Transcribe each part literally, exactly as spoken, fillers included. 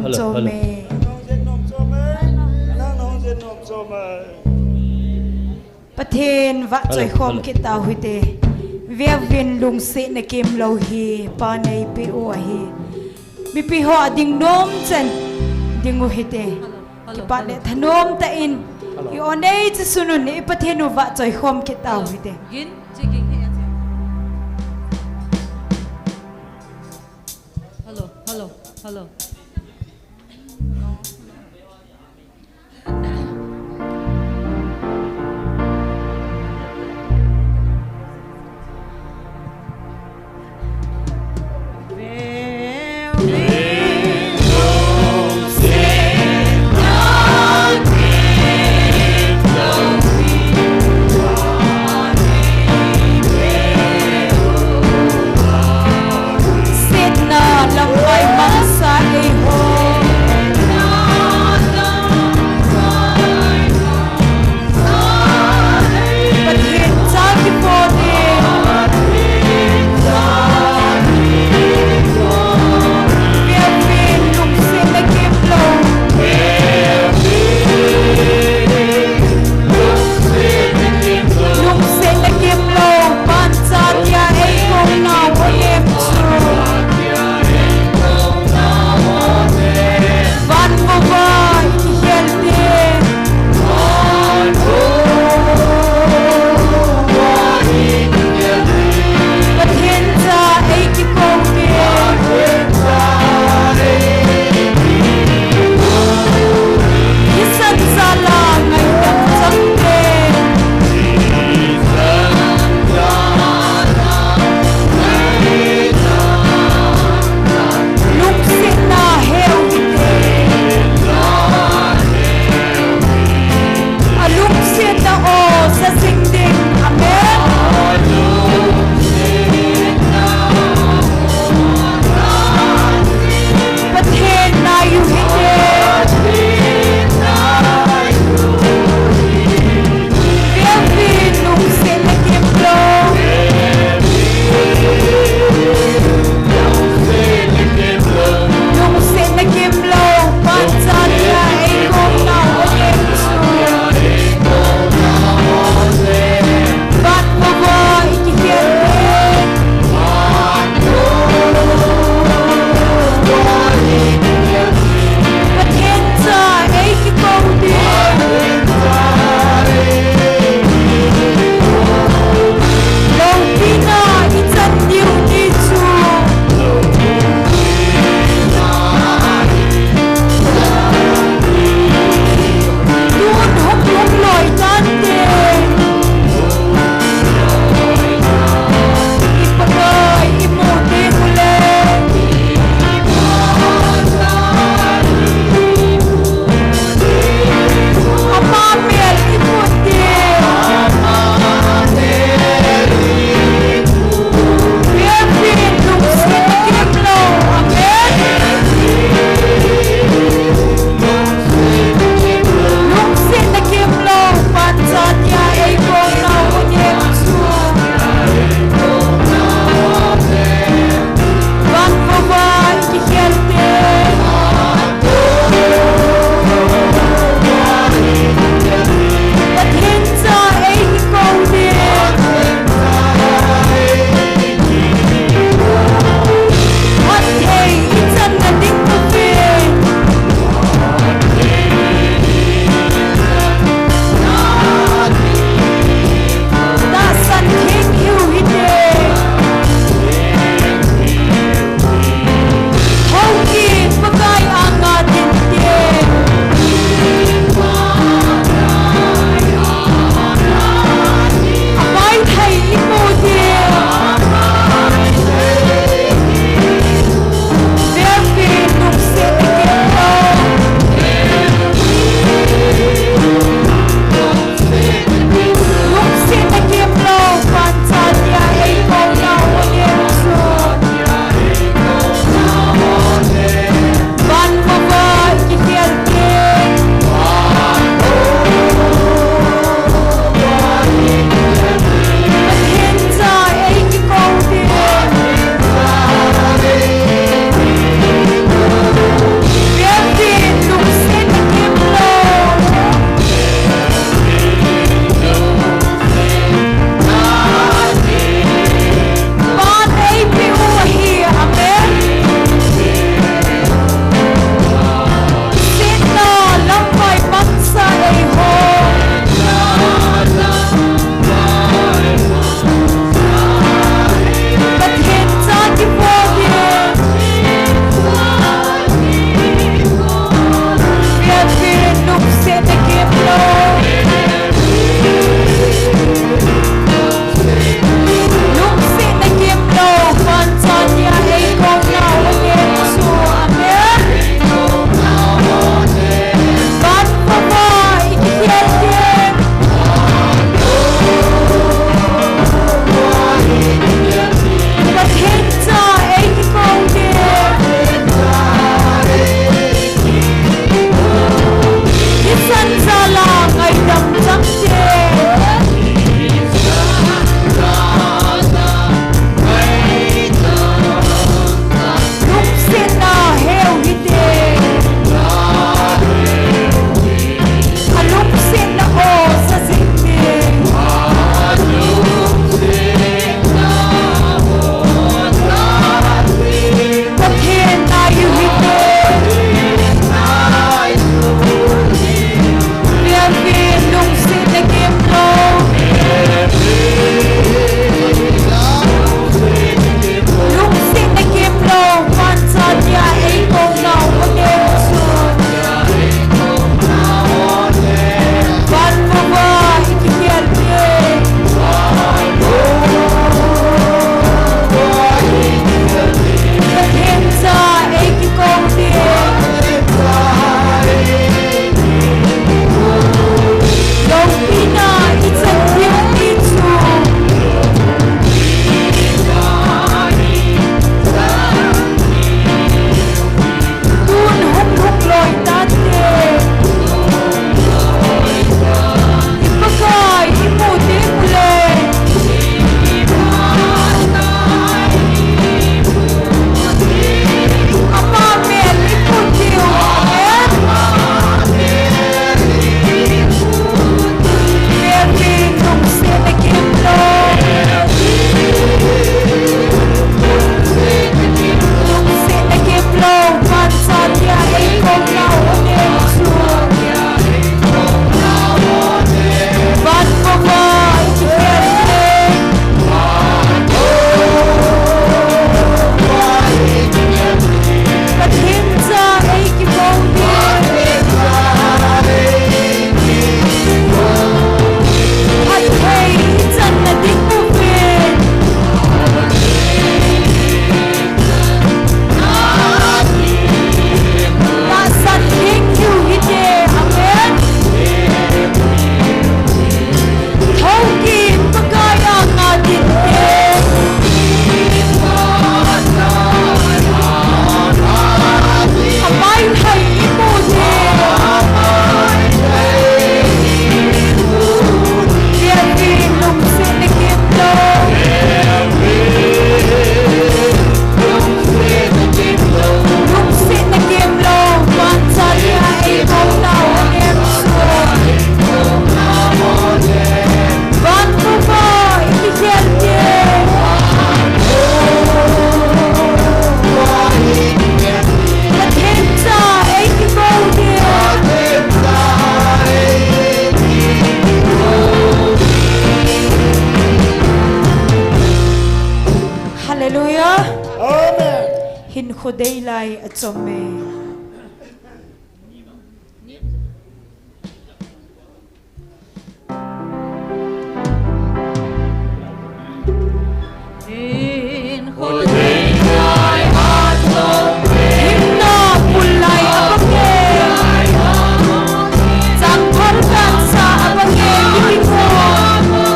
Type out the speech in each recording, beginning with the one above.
Hello, hello. Pathen vahchoi khom kit tau hite. Veuvin, lungsetna kimlou hi Pa neipeh u ahi. Mipi ho ading nom chan ding u hite. Kipa le thanom tah in i-o nei chu sunun, i Pathen u vahchoi khom kit tau hite. Hello, hello, hello. Setna lamkai mangsa eiho. Deilai achom e. Himno pulai abang e. Changthar kansa abang e, Bibimo.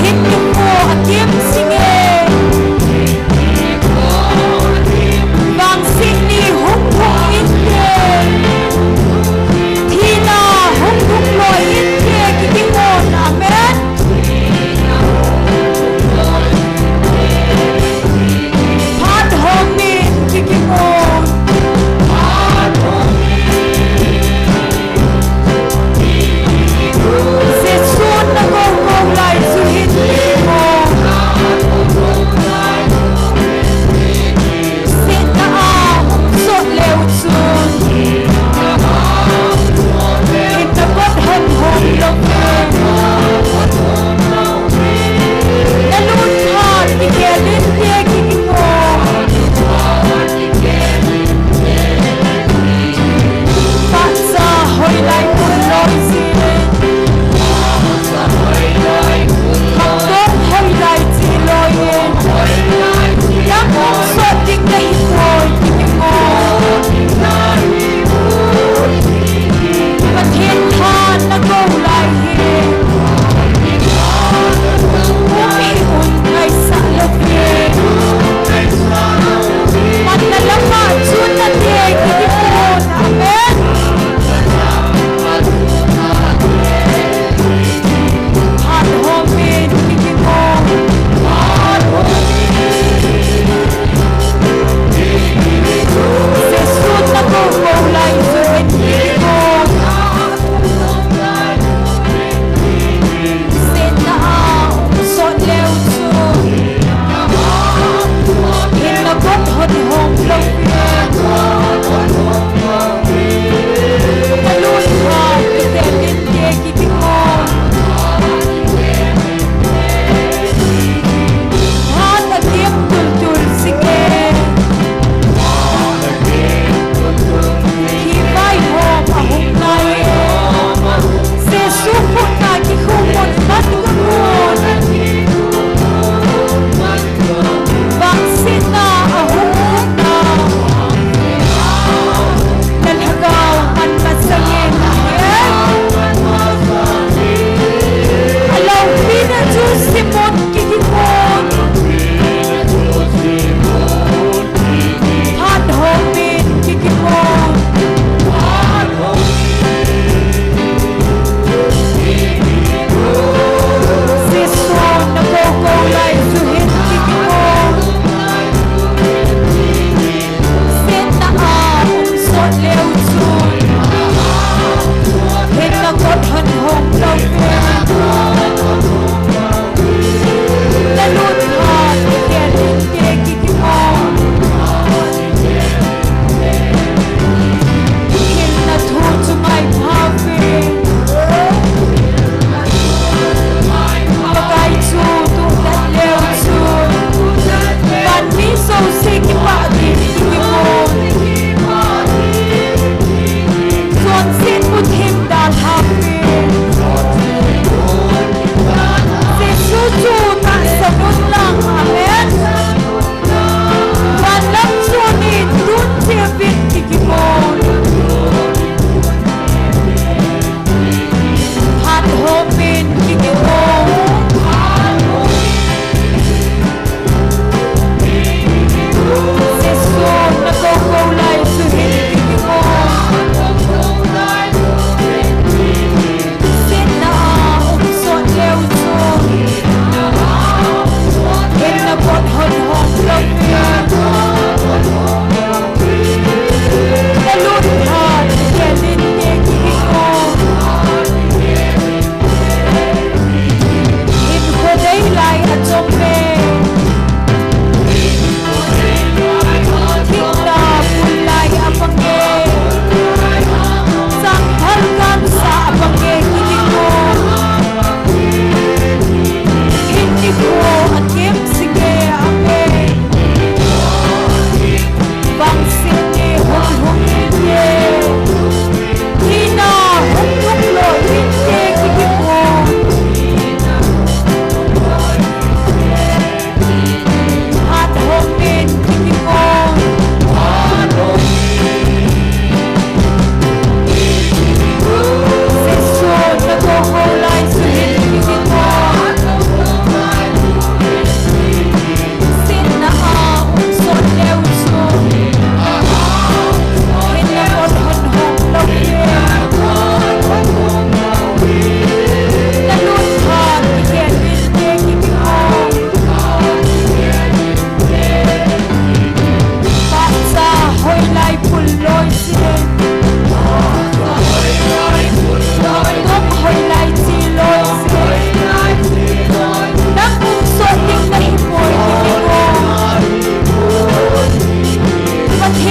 Himno akim sing e.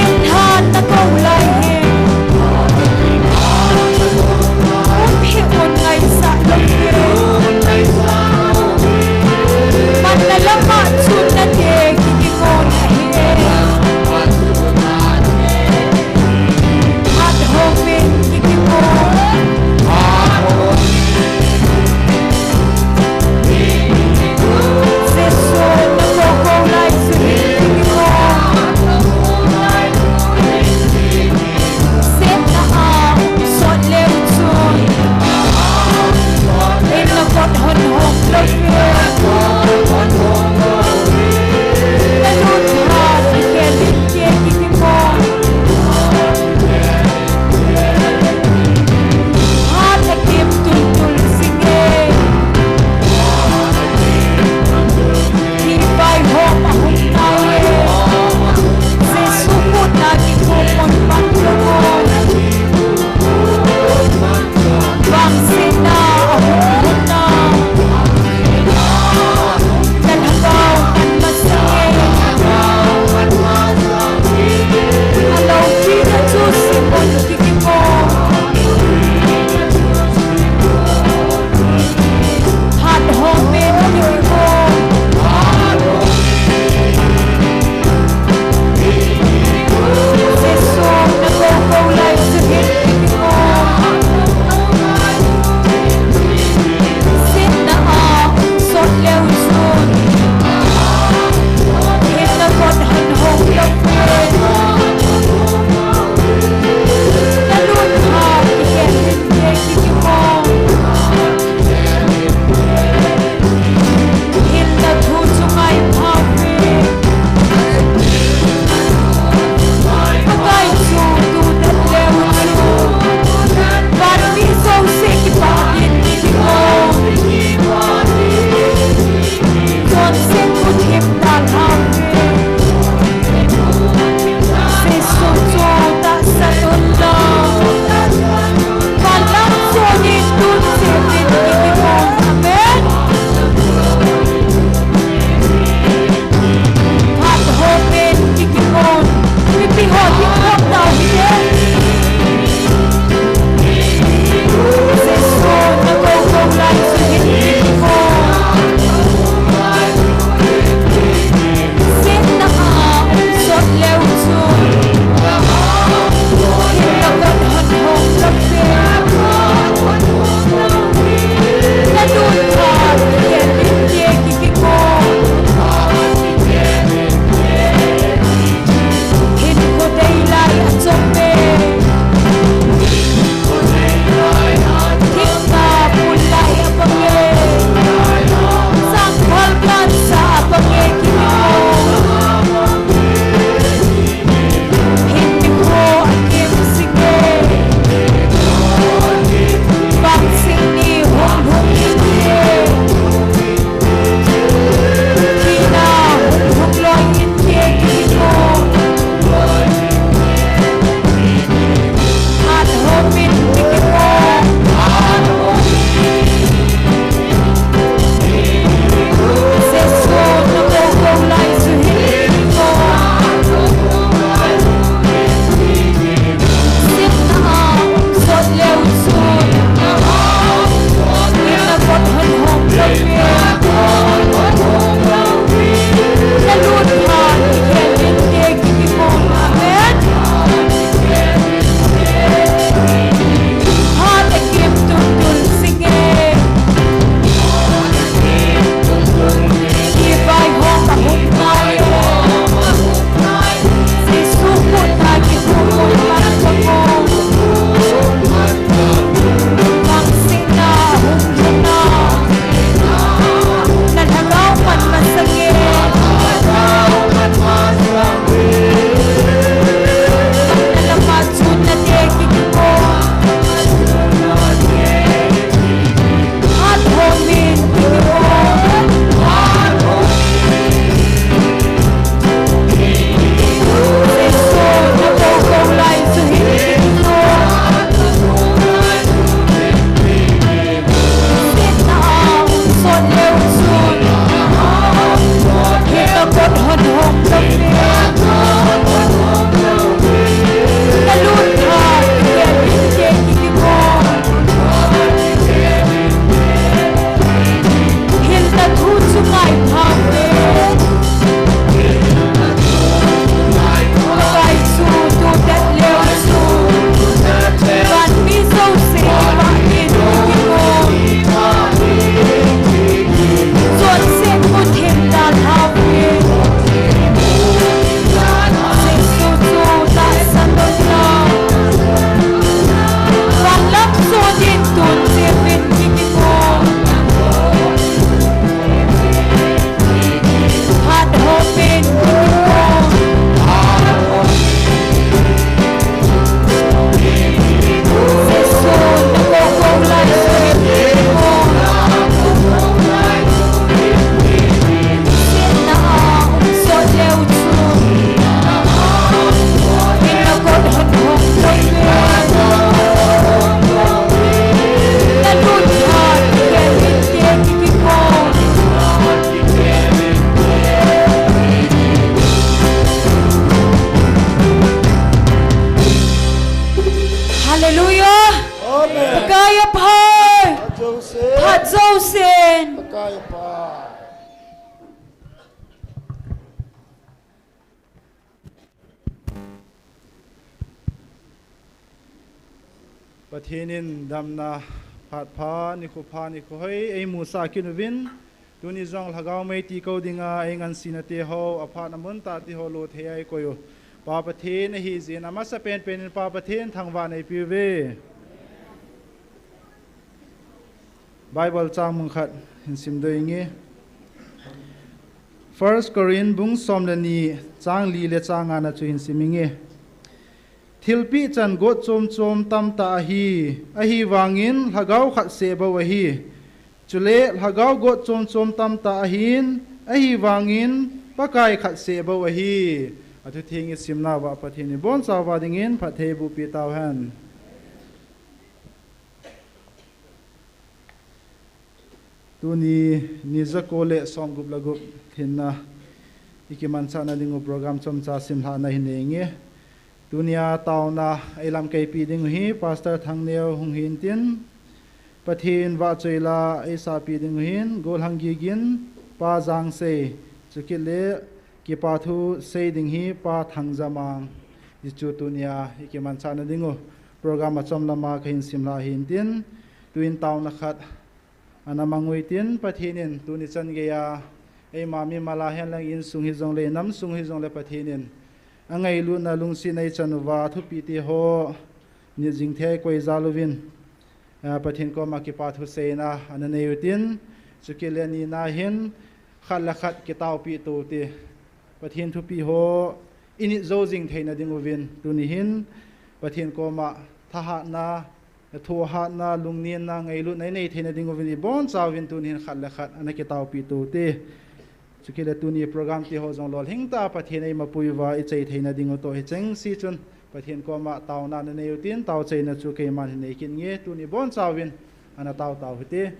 Than na kou lai hi. Um hi un ngaisah lou hi. Manna lama chun nate kikingol ahi. At hong min kikingol. Jesu na kou kou lai chun kikingol. Sin. Pakai pa. Pathen in damna phat pha, nikho pha, nikho hoi eimusah kit uvin, tuni jong lhagao mei ti kou dinga eingansena teho, aphat na mun tah teho lo thei a eikoi u Pa Pathen ahi jeh in, amasapen pen in Pa Pathen thangvah in eipe uve. Bible chang mun khat hin simdoh inge. First Corinth bung som le ni, chang li le chang nga na chu hin sim inge. Thilpeh chan got chom chom tamtah ahi, ahivangin lhagao khat seh bou ahi. Chule lhagao got chom chom tamtah ahin, ahivangin Pakai khat seh bou ahi. Athutheng isimna uva Pathen in ibonchauva dingin phatthei eiboh peh tauhen. Tuni ni jako le som gup le gup lhinna ikimanchah na dingu program chomcha simlhahna hin nei inge. Tunia taona eilamkai peh dingu hi Pastor Thangneo hung hintin, Pathen vahchoi la eisah peh dingu hin, gollhang gigin, Pa Jangsei, chukit le kipa thu sei ding hi Pa Thangjamang, hichu tunia ikimanchah na dingu program achom lama kahin simlhah hintin, tuin taona khat ana mang uhitin, Pathen in tuni chan geiya eima mimal a henlang insung hijongle, namsung hijongle Pathen in angailutna lungsetna eichan uva, thupeh teho nit jing thei a eikoi jal uvin, Pathen koma kipa thuseina ana nei utin, chukit le nina hin khat le khat kitaopeh to ute. Pathen thupeh ho init jou jing theina dinguvin, tuni hin Pathen koma thahatna, thohhatna, lungnenna, ngailutna inei theina dinguvin ibonchauvin tuni hin khat le khat ana kitaopeh to ute. Chukit le tuni program teho jong lolhing tah a Pathen eimapui uva ichai theina dingu toh hichengse chun Pathen koma taona nanei utin, taochaina chu keiman hin nei kit inge, tuni ibonchauvin ana tao tau hite.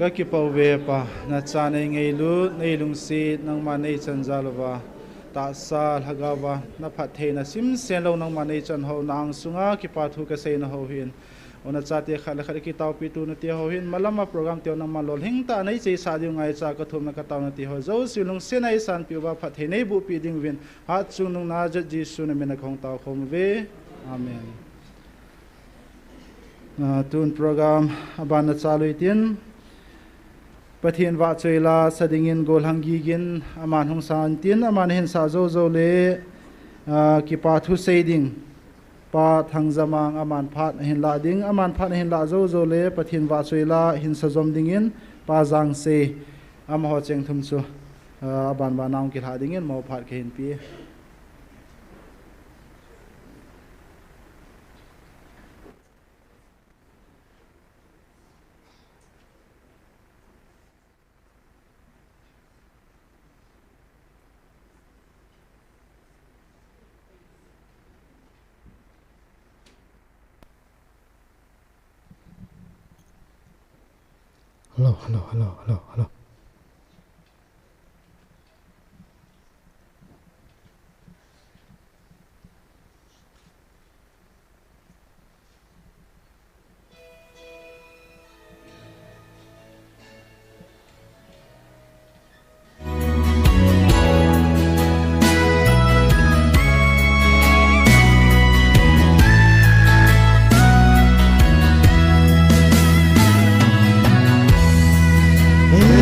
Ka kipah uve Pa, na cha nei ngailut, nei lungset, nangma nei chanjal uva, tahsa lhagao va, na phattheina simsen lou nangma nei chan ho, na angsunga kipa thu ka seina ho hin. O na chate khat le khat kitaopi tu na ti ho hin, malama program teu nangma lolhing tah nei cheisah diu ngaicha ka thumna ka taona ti ho. Jouse lungset na eisanpi uva phatthei nei bupi ding uvin, hatchungnung na jat Jesu na mina ka hung tao khom uve. Amen. Ah, tun program aban na chalu itin, Pathen vahchoi la sa dingin Golhang Gigin aman hung sang tin, aman ahin sah jou jou le, ah, kipa thu sei ding Pa Thangjamang aman phat ahin lah ding, aman phat ahin lah jou jou le Pathen vahchoi la hin sa jom dingin Pa Jangsei amaho cheng thum chu, ah, aban ban a hung kilha dingin mo phat kahin pe. Hello, hello, hello, hello, hello.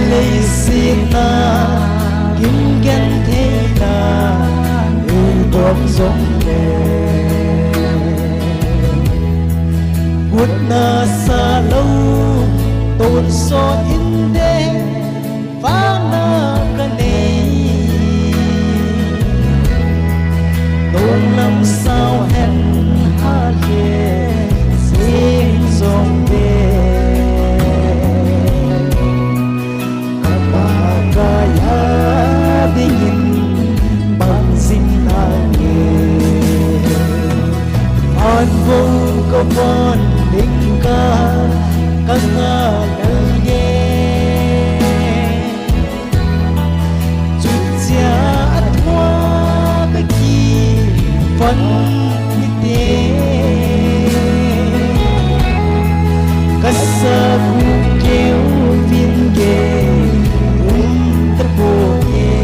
Leiset a kin gentheina eibol jongle, gotna sa lou tonsot inte, vana kanei. Tonglam sao hen hale sing jongle, kapa kaya dingin bang jing nange. Anvo kavan ding ka, kanga lalge. Chutia athua kakivan hite. Kasa kukeu vinge um taponge.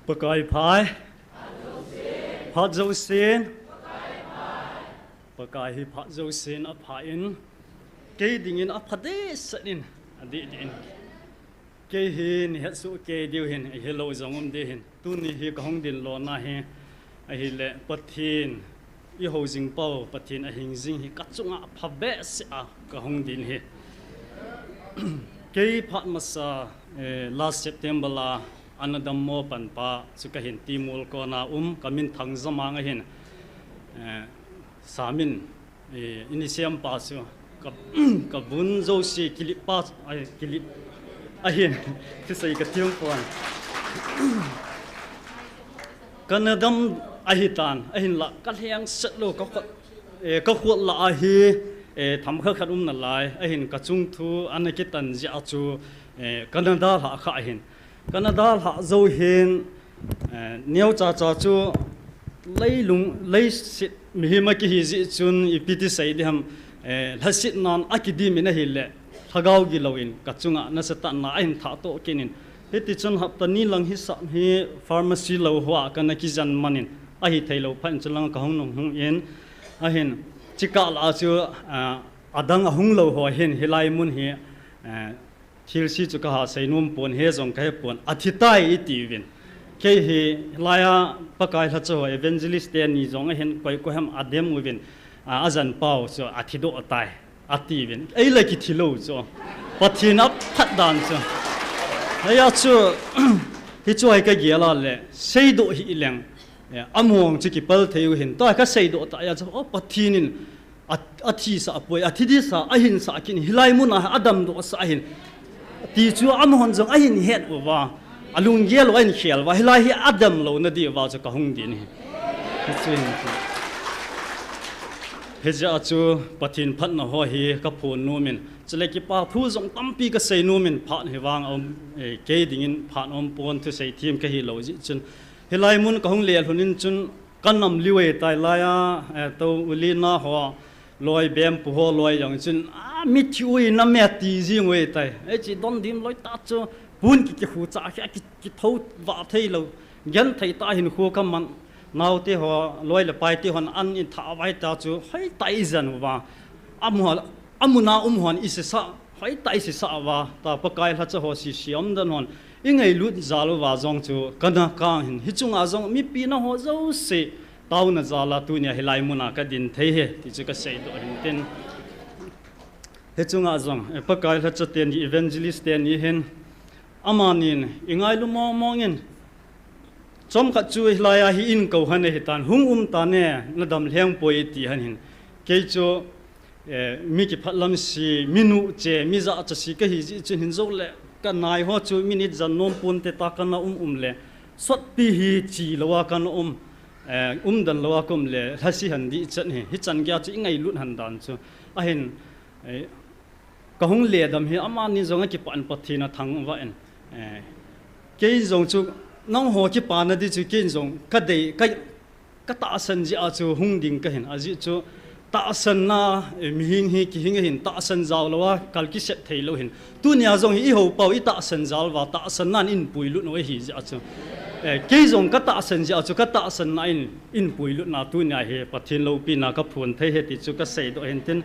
Pakai phat. Phat jousen. Pakai hi phat jousen apha in. Kei dingin apha dehset in. Adih dih in. Kei hi nihet soh kei diu hin, ahilou jong um ding hin. Tuni hi kahung din lona hi. Ahile Pathen. I hou jing pau, Pathen ahing jing hi kachunga phabehseh a kahung din hi. Kei phat masa, eh, last September la, ana dammo pan pa, chu kahin Timol kona um, kamin Thangjamang ahin, eh, samin, eh, ini siam pa chu, ka, kabun jouse kilip pa, ai, kilip ahin, kisei katiang pon. Kana dam ahitan, ahinla, kalhengset lou, kakhut, eh, kakhut lah ahi, eh, themkhat khat um nalai, ahin kachung thu, ana kitan jeh a chu, eh, kana dalhah kha ahin. Kana dalhah jou hin, eh, neocha cha chu, leilung, leiset mihem akihi jeh chun, ipi ti sei diham, eh, lhasetnan akidim in ahile, lhagao gilou in, kachunga nasatah na ahin thah toh kit in, Hiti chun hapta ni lang hi sap hi pharmacy lou hoa kana kijen man in, ahi theilou phat in chun lang kahung nung hung in, ahin, chikah lah a chu, ah, adang ahung lou ho hin, hilai mun hi, ah, thilse chu kaha seinom pon, he jong kahe pon, athi tai itiuvin. Kei hi, hilai a Pakai lhacha ho evangelist teni jong ahin, koi koi ham adem uvin, ah, ajan pau chu athi doh tai. Atiuvin, eile kithi lou chu. Pathen aphat dan chu. Hia chu, hichu hi kagel a le, seidoh hih leng. Eh, among chu kipal thei u hin. Tua kaseidoh tah a chu, o Pathen in, a, athi sah poi, athi dih sah, ahin sah kit in, hilai mun a adam doh sah ahin. Ti chu amahon jong ahin het uva. Alunggel u ahin khel uva. Hilai hi adam louna diuva chu kahung din hi. Hichu hin chu. Hijeh a chu Pathen phatna ho hi kaphon nom in, chule kipa thu jong tampi kasei nom in, phat hi vang a um, eh, kei dingin phat um pon, thusei them kahi lou jeh chun. Hilai mun kahung le lhun in chun kanam liu e tai lai a, eh, to uli na ho, loi bem pu ho loi jong chun, a, mithi ui na me ti jing u e tai. Eichi don dim loi ta chu pun ki, kikhu cha ki, ki, kitho va thei lou. Gen thei ta hin khu kaman. Naote ho, loi le paite hon an in tha vai ta chu, hoi ta i jan uva. Amu, amuna um hon i sisa, hoi ta i sisa uva. Ta Pakai lhacha ho sisiam dan hon. I ngailut jal uva jong chu, kana kang hin. Hichunga jong, mipi na ho jouse, tauna jal a tunia hilai muna kadin thei hi, ti chu kaseidoh hin tin. Hichunga jong, eh, Pakai lhacha teni, evangelist teni hin. Amanin, i ngailu mong mong in. Chomkhat chu hilai a hi in kou han ahitan, hung um tan e, nadam lheng poi ti han hin. Kei chu, eh, mi kiphat lam si, mi nuh che, mi jahcha si kahi jeh chun hin jou le, kanai ho chu minute jan nom pon te ta kana um um le, sotpi hi chi lou a kana um, eh, umdan lou a ka um le, lhase han dih chan hi, hichan gei a chu i ngailut han dan chu. Ahin, eh, Kahung le dam hi amani jong akipah in Pathen athangvah in. Eh, kei jong chu nangho kipana ding chu kei jong kadei, ka, katahsan jeh a chu hung ding kahin. Ajeh chu tahsanna, eh, mihing hi kihing ahin tahsan jao lou a kal kisep thei lou hin. Tunia jong hi i hou pau i tahsan jal uva tahsanna in puilut u ahi jeh a chu. Eh, kei jong katahsan jeh a chu katahsanna in, in puilutna tunia hi Pathen loupina kaphon thei ahi ti chu kaseidoh hin tin.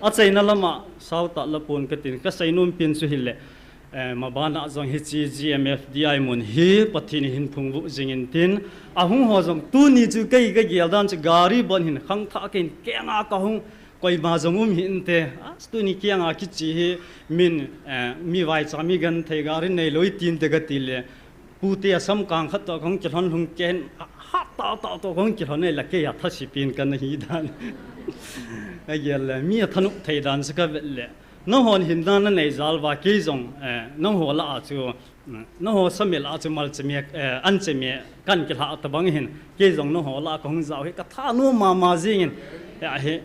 Achaina lama Sautah la pon katin, kasei nom pen chu hile, eh, mabana jong hiche G M F D I mun hi Pathen in hin phungvuh jing in tin, ahung ho jong tuni chu kei kagel dan chu gari bon hin khangthah kei in kenga kahung, koima jong um hih inte, a, tuni kenga kiche hi min, eh, mi vaicha mi genthei gari neilou i tin te kati le, Pute a samkang khat toh kahung kilhon lhung ken, a, hat tah tah toh kahung kilhon e la kei a thase pen kana hi dan. Agel le, mi a thanop thei dan sa kavet le. Nanghon hinna nanei jal uva kei jong, eh, nangho lah a chu, mm, nangho samil a chu mal cheme, eh, an cheme kan kilhah tabang hin, kei jong nangho lah a kahung jao hi kathanom mama jing in, eh, ahi,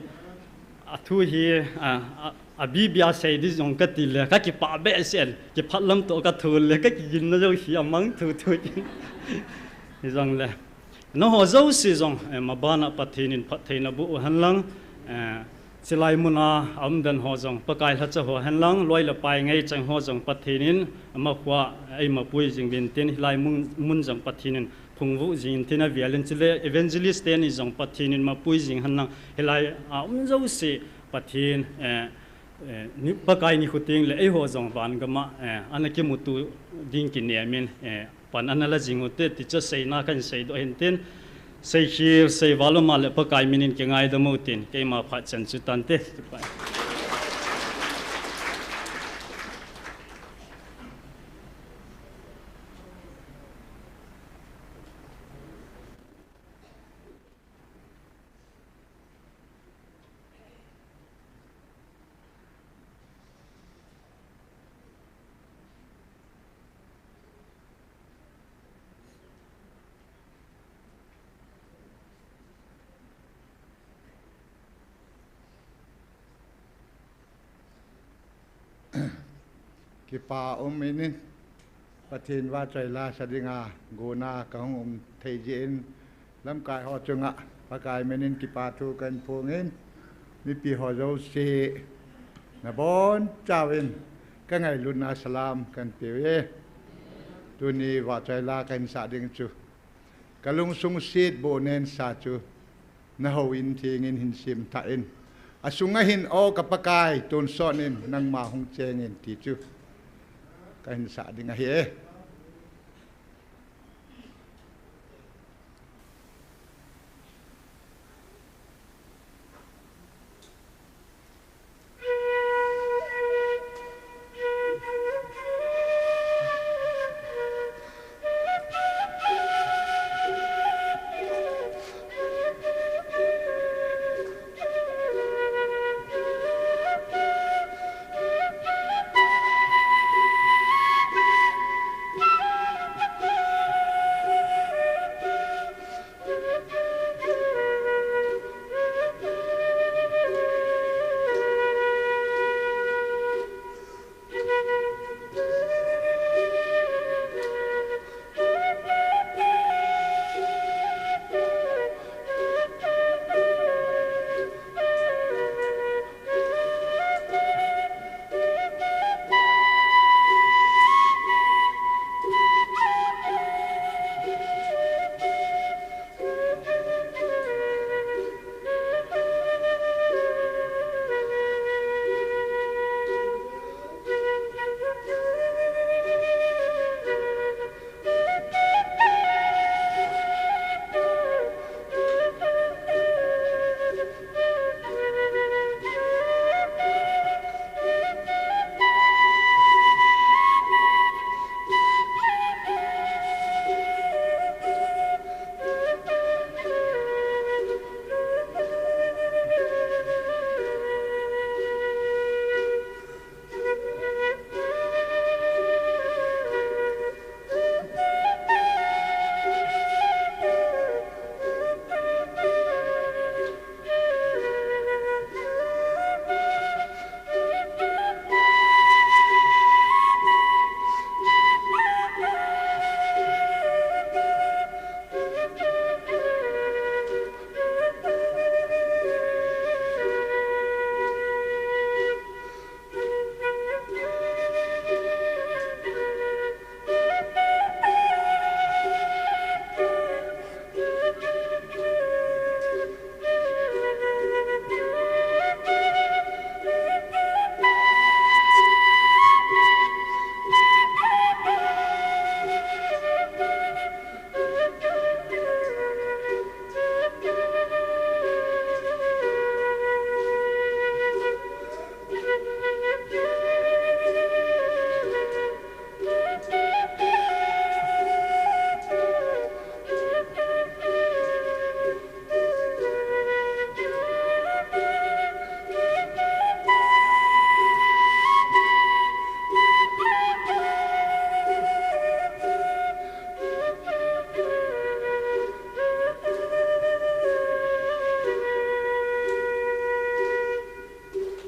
athu hi, a, a, Abibia sei ding jong kati le, kakipah behseh in, kiphat lam toh kathul le, kakiginna jong hi amang thu thu in. Hijong le, nangho jouse jong, eh, mabana Pathen in phattheina boh u hen lang, eh, Chilai muna aumdan ho jong Pakai lhacha ho henlang, loi le pai ngei chang ho jong Pathen in ama khua eimapui jing uvin tin, hilai mun, mun jong Pathen in phungvuh jing in tin, avel in chule evangelist teni jong Pathen in mapui jing henlang, hilai a um jouse Pathen, eh, eh, ni, Pakai nikho teng le eiho jong van gam a, eh, ana kimuto ding kinem in, eh, pan ana la jing ute ti chu seina kahin seidoh hin tin, seikhel, seival um a le Pakai min in kingaidam ute tin, keima phat chan chu tante, kipa. Kipa um in, Pathen vahchoi la sa dinga gona kahung um thei jeh in, lamkai ho chunga Pakai min in kipa thu kahin phong in, mipi ho jouse nabonchauvin kangailutna salam kahin peuve. Tuni vahchoi la kahin sah ding chu, kalungsung setboh nensa chu, nahouin theng in hin semthah in, asunga hin, O ka Pakai, tonsot in nangma hung cheng in, ti chu kahin sah ding ahi e.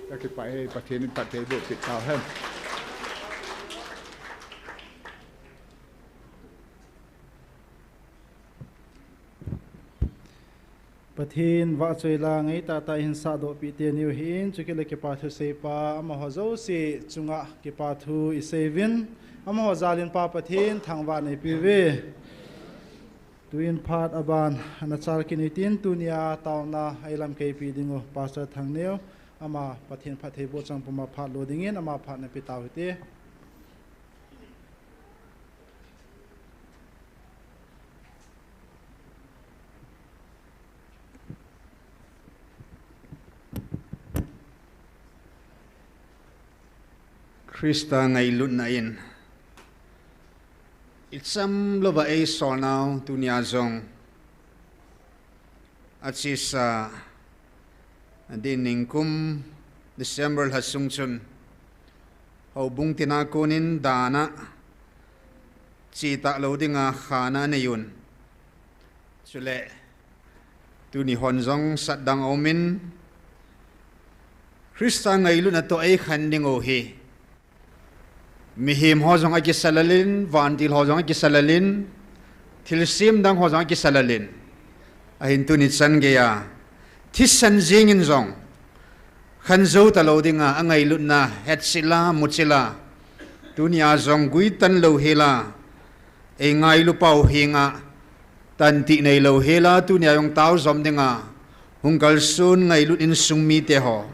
Ka kipah e, Pathen in phatthei boh peh tau hen. Pathen vahchoi la ngai tahtah ihin sahdoh peh teni u ahin, chukit le kipa thu seipa amaho jouse chunga kipa thu isei uvin, amaho jal in Pa Pathen thangvah in eipeh uve. Tuin phat aban ana chal kit u hitin, tunia taona a ilamkai peh ding u Pastor Thangneo, ama Pathen phattheiboh chang puma phat lo dingin ama phat ana pe tau hite. Christa ngailutna in icham louva eisolnau tunia jong achesa, adeh in ningkum December lha sung chun houbung tina konin dan a che talou dinga khana anei un. Chule tuni hon jong satdang aumin, Christa ngailutna toh eikhen ding u hi mihem ho jong akisalel in, vantil ho jong akisalel in, thilsem dang ho jong akisalel in, ahin tuni chan geiya thisan jengin jong khen jou talou dinga angailutna hetchil a, muchil a, tunia jong guitan louhel a, eingailu pau henga tantih neilou hel a, tunia jong tao jom dinga hung kalson ngailut insung mite ho,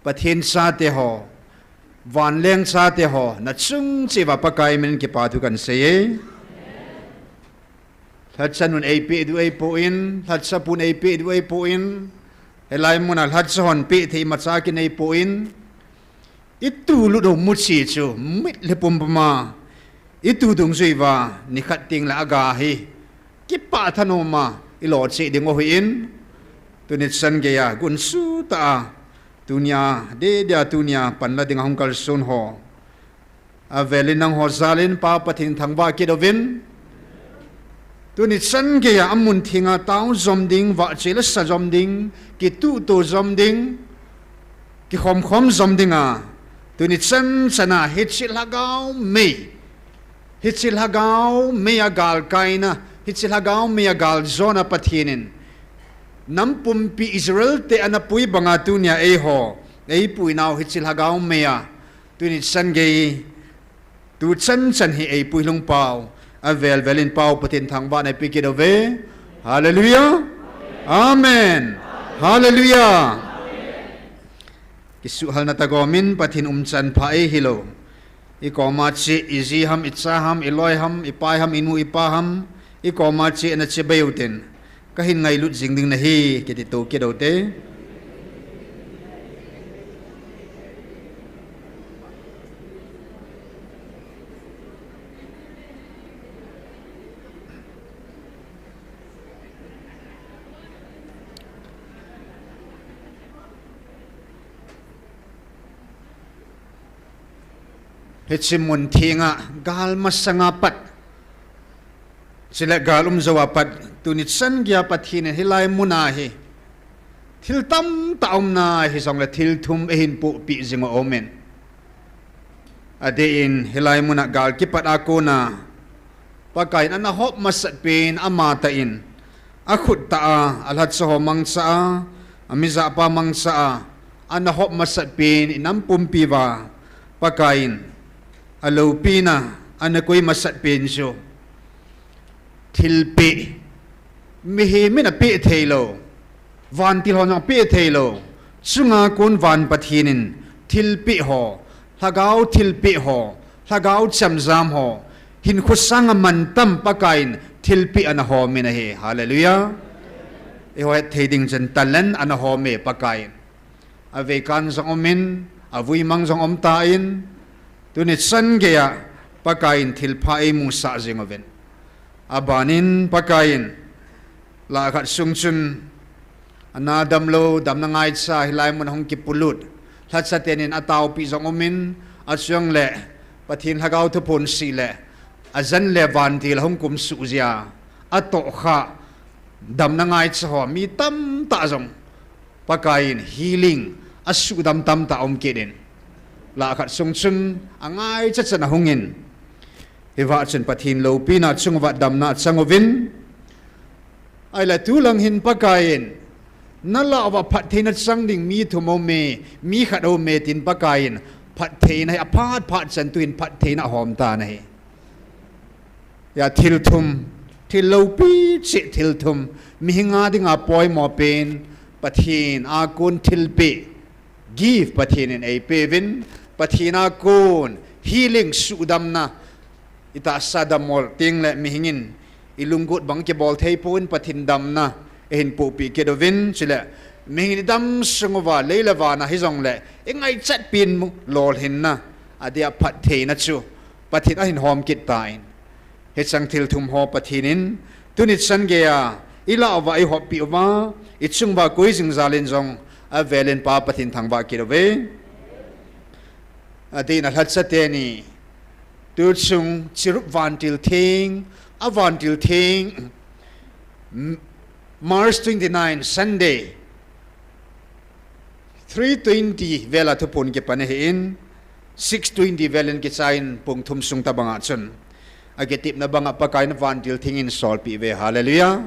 Pathen chate ho, vanleng chate ho, nachung cheh uva Pakai min in kipa thu kahin sei e. Lhacha nun eipeh diu ahipon, lhacha pun eipeh diu ahipon, hilai muna lhacha hon peh thei imacha kinei pon, itu lut u muchi chu mitlhi pumpuma itu dungjui uva nikhat tengle aga hi kipah thanoma ilo cheh ding u ahin, tuni chan geiya gunchu tah a tunia, deh deh a tunia panla dinga hung kalson ho, avel in nangho jal in Pa Pathen thangvah kit uvin. Tuni chan geiya amun thenga tao jom ding, vahchoi le sa jom ding, kituhto jom ding, kikhomkhom jom dinga tuni chan chana hiche lhagao mei, hiche lhagao mei a galkaina, hiche lhagao mei a galjona Pathen in nam pumpi Israel te ana pui banga tunia eiho eipuinau hiche lhagao mei a tuni chan gei, tu chan chan hi eipui lhung pau, avel vel in pau Pathen thangvahna eipeh kit uve. Hallelujah. Amen. Hallelujah. Kisuhhalna tah gomin Pathen umchan pha eihilou, ikoma cheh, iji ham, icha ham, iloi ham, ipai ham, inu ipa ham, ikoma cheh nache beu ten kahin ngailut jing ding nahi kiti tou kit u hite. Hiche mun thenga gal masanga pat, chule gal um jouva pat, tuni chan geiya Pathen in hilai muna hi thil tamtah aumna hijongle thil thum eihin pohpeh jing u aumin. Adeh in hilai muna gal kipat a kona Pakaiyin ana hop masat pen amatah in, akhut tah a, alhacha ho mangcha a, amijahpa mangcha a, ana hop masat pen inam pumpi uva Pakaiyin aloupina ana koi masat pen chu thilpeh, mihem in apeh theilou, vantil hon jong apeh theilou, chunga kon van Pathen in thilpeh ho, lhagao thilpeh ho, lhagao chemjam ho, hinkho sanga mantam Pakaiyin thilpeh ana homin ahi. Hallelujah. Eiho hetthei ding chun talent ana home Pakaiyin. Aveikan jong umin, avuimang jong umtan, tuni chan geiya Pakaiyin thilpha eimusah jing uvin. Abanin Pakaiyin lah khat sung chun ana damlou, damna ngaicha hilai mun hung kipolut lhacha tenin ataopi jong umin, achujongle Pathen Lhagao thuphon sih le ajen le vantil ahung kumsuh jeh a atohkhah damna ngaicha ho mi tamtah jong Pakaiyin healing, asuhdam tamtah aum kit in, lah khat sung chun angaicha chan ahungin, hiva chun Pathen loupina chunguva damna achang uvin, ahile tulang hin Pakaiyin Nalah uva phattheina chang ding mi thum aume, mi khat aume tin Pakaiyin phattheina hi aphat phat chan tuin phattheina ahom tan ahi. Hia thil thum, thil loupi cheh thil thum, mihinga dinga poimo pen, Pathen a kon thilpeh, gift Pathen in eipeuvin, Pathen a kon healing, suhdamna, itahsa dammo teng le mihingin ilunggot bang kibol thei pon Pathen damna eihin pohpeh kit uvin, chule mihingin idam sung uva lei le vana hijongle ingaichat pen lolhinna, adia phattheina chu Pathen ahin hom kit tan. Hicheng thil thum ho Pathen in tuni chan geiya ilah uva, eihoppeh uva, ichung uva koi jing jal in jong avelin Pa Pathen thangvah kit uve. Adeh in alhacha teni, tuchung chirup vantil theng, a vantil theng, M-, March twenty-nine, Sunday, three twenty vela thuphon kipan ahin, six twenty velin kichaiyin pung thum sung tobanga chun akitepna banga Pakaiyin vantil theng eisolpeh uve. Hallelujah.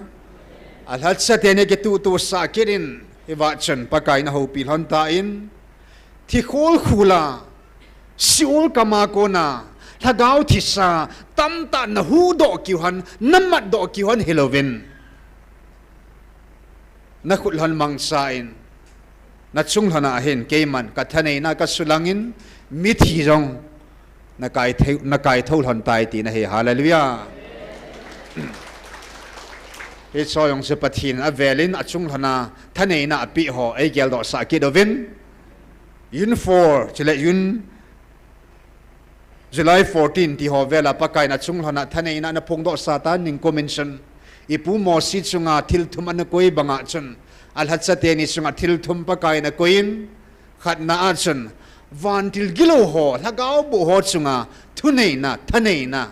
Alhacha teni kituhtuhsah kit in, hiva chun Pakaiyin ahoupi lhon tan, thi khol khol a, Sheol kama kona lhagao thisa tamtah nahuhdoh keu hen, namatdoh keu hen hilouvin, nakhut lhon mangchan, nachung lhona hin keiman kathaneina kasulangin, mithi jong nakai thei, nakai thou lhon tai tina ahi. Hallelujah. Hicheho jong chu Pathen in avelin achung lhona thaneina apeh ho eigeldohsah kit uvin, June four, chule June, July fourteen tiho vela Pakaiyin achung lhona thaneina anaphongdohsah tan, ningkum in chun ipu Mosi chunga thil thum anakoi banga chun, alhacha teni chunga thil thum Pakaiyin akoiyin, khatna a chun, vantil gilou ho, lhagao boh ho chunga thuneina, thaneina,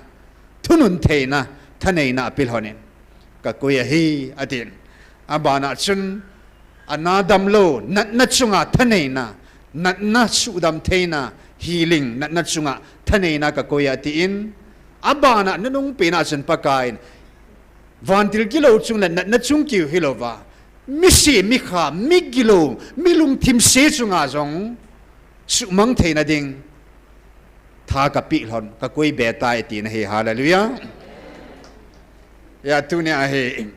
thunun theina, thaneina apeh lhonin, kakoi ahi, atin. Abana chun, ana damlou natna chunga thaneina, natna suhdam theina, healing, natna chunga thaneina kakoi e atin. Abana nanung pena chun Pakaiyin vantil gilou chung le natna chung keu hilouva, misi, mikha, migilou, milungthim se chunga jong suhmang theina ding tha kapeh lhon, kakoi be tai tina ahi. Hallelujah. Hia tunia hi,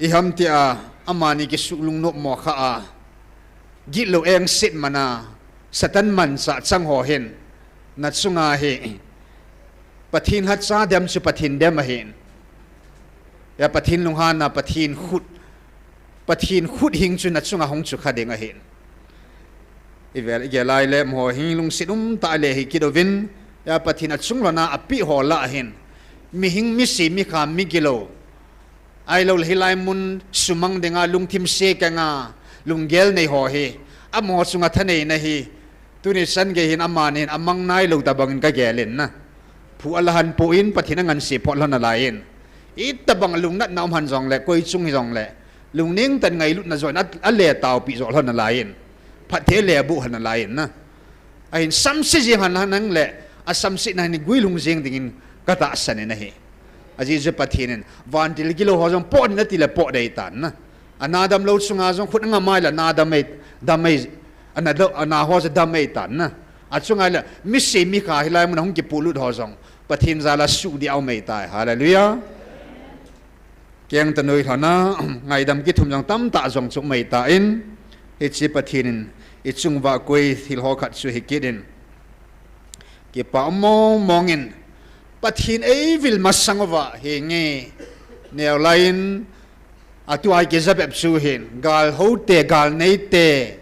iham tia, amani kisuh lungnopmo kha a, gitlou engset mana, Satan manchah chang ho hin, nachunga hi Pathen lhacha dem chu Pathen dem ahin, hia Pathen lunghanna, Pathen khut, Pathen khuthing chu nachunga hung chukha ding ahin. Ivel igel lai le amaho hi lungset umtah a le hi kit uvin, hia Pathen achung lhona apeh ho lah ahin, mihing, misi, mikha, migilou, ahilouleh hilai mun sumang dinga lungthim se kenga lunggel nei ho hi, amaho chunga thaneina hi, tuni chan gei hin amani hin amang nailou tobangin kagelin na. Phu alahan poi, Pathen anganse phot lhon nalaiyin, itobang lungnatna um hen jongle, koi chung hijongle, lungneng tah in ngailutna joh in a, aletaopi joh lhon nalaiyin, phatthei aleboh lhon nalaiyin na. Ahin samse jeng hen lang le, asamsetna hin guilhung jeng dingin katahsan in ahi. Ajeh chu Pathen in vantil gilou ho jong pot in atile pot dei tan na. Ana damlou chunga jong khut anga mai le ana dam e, dam e, ana do, ana ho chu dam e tan na. Achunga le misi, mikha, hilai mun a hung kipuilut ho jong Pathen jal a suh ding aum e tai. Hallelujah. Kengta noi lhona ngaidam kithum jong tamtah jong chu um e tan, hiche Pathen in ichung uva akoi thil ho khat chu hi kit in, kipa um mong mong in, Pathen eivil masang uva hinge, neo lai in, atua hi kija bep chu hin, gal ho te, gal nei te,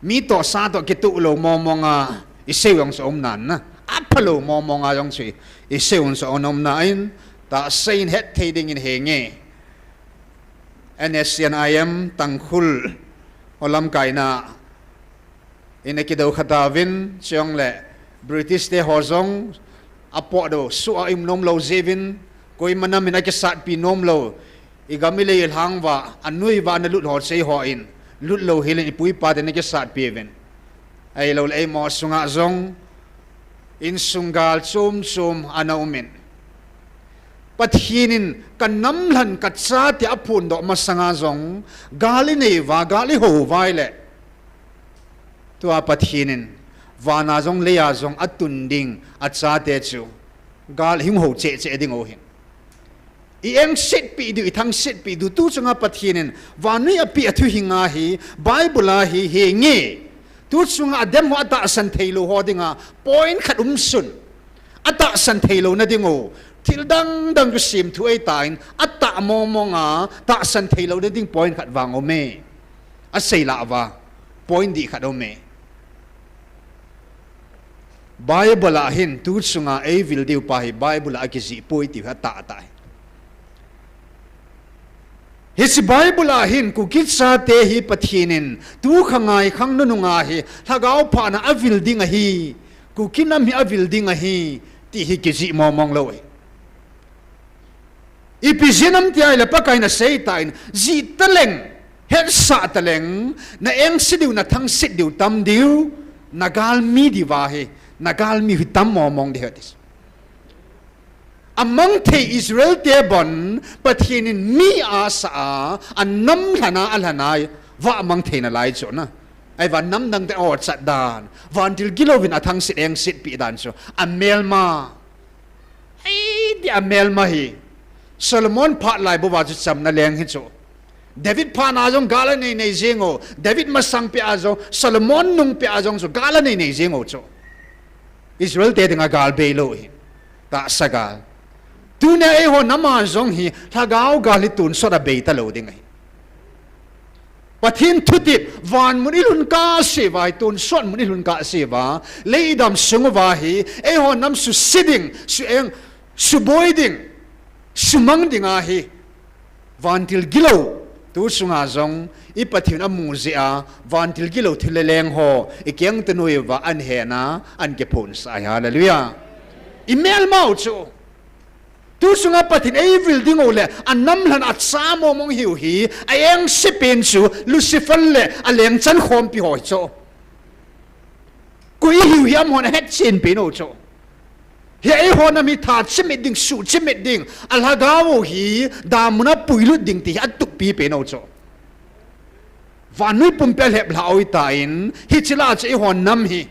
mi toh sa toh kitoh lou mong mong a, isei jong chu um nan na. Aphalou mong mong a jong chu isei jong chu um nan, tahsa in hetthei dingin hinge, N S C N I M Tangkhul ho lamkaina in akidou kha tauvin, chule British te ho jong apotdoh, soh a um nom lou jeh uvin, koima nam in akisatpi nom lou, igam ilei ilhang uva, anoi uva analut ho chei hon, lut lou hel in ipu ipa ten akisatpi uvin. Ahilouleh eima sunga jong, insung gal chom chom ana um in, Pathen in ka namlhen ka chate aphondoh masanga jong, gal inei uva, gal ihou uva ahile, tua Pathen in vana jong leiya jong atun ding achate chu gal hung hou cheh cheh ding u ahi. I engsetpeh diu, i thangsetpeh diu, tu chunga Pathen in vannoi apeh a thuhing ahi, Bible ahi, henge. Tu chunga adem ho atahsan theilou ho dinga point khat umsun. Atahsan theilou na ding u, thil dang dang chu semthu ahitan, atah mong mong a tahsan theilou na ding point khat vang aume. Asei lah uva, point dih khat aume. Bible a hin tu chunga eivil diu pa hi Bible a akijih poi tiu hi atah tah ahi. Hiche Bible a hin Kuki chate hi Pathen in tu khangai khang nunung a hi lhagao phatna avil ding ahi, Kuki nam hi avil ding ahi, ti hi kijih mong mong lou ahi. Ipi jeh ham tia ahile Pakai in asei tan, jih taleng, hetsah taleng, na engse diu, na thangset diu tam diu, na galmi diuva hi, na galmi hi tam mong mong ding ahi ati. Amang thei Israel te bon, Pathen in mi asah a, anamlhen a, alhen a, va mang thei nalai chu na. Ahivang namdang te achat dan, vantil gilou vin athangset engsetpeh dan chu amelma. Ei, ti amelma hi. Solomon phat lai bou a chu chamna leng hi chu. David phat na jong gal anei nei jing u. David masang peh a jong, Solomon nung peh a jong chu gal anei nei jing u chu. Israel te dinga gal beilou hi. Tahsa gal. Tunia eiho nam a jong hi, lhagao gal hi tonsot a bei talou ding ahi. Pathen thutep, van mun ilhun kah seh uva hi, tonsot mun ilhun kah seh uva, lei idam sung uva hi, eiho nam suse ding, su eng, suboi ding, sumang ding ahi, vantil gilou, tu sunga jong, i Pathen amu jeh a, vantil gilou thil le leng ho, i kengte noiya ahin a, ahin kiphonsah ahi, hallelujah. I melmau chu. Tu sunga Pathen eivil ding u le, anamlhen a cha mong mong hiu hi, a engse pen chu, Lucifer le, alengchan khompi ho hi chu. Koi hiu hi amahon ahetchen pen u chu. Hi eiho nam hi tha chimit ding, suh chimit ding, alhagao u hi, damun a puilut ding ti hi atup pi pen u chu. Vannoi pumpi a lheplhah u ahitan, hiche lah a chu eiho nam hi.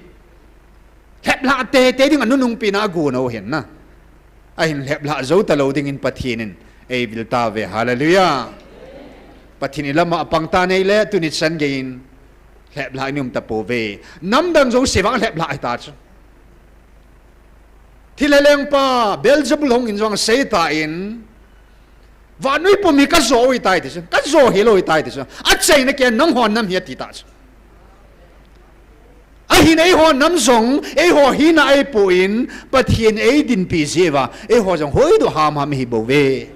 Lheplhah tei tei ding a nunung pen a agon u ahin na. Ahin lheplhah jou talou dingin Pathen in eivil tauve. Hallelujah. Pathen i lam a apang ta nei le tuni chan geiyin lheplhah i um tapouve. Namdang jouse vang lheplhah ahita chu. Thilha lengpa Beelzebul hung in jong asei tan, vannoi pumpi ka jo u ahitai ti chu, ka jo hilou ahitai ti chu. Achaina kei a nangho nam hi ati ta chu. Ahin eiho nam jong, eiho hina ahi pon, Pathen eidinpi jeh uva, eiho jong hoidoh hamham ihi bouve.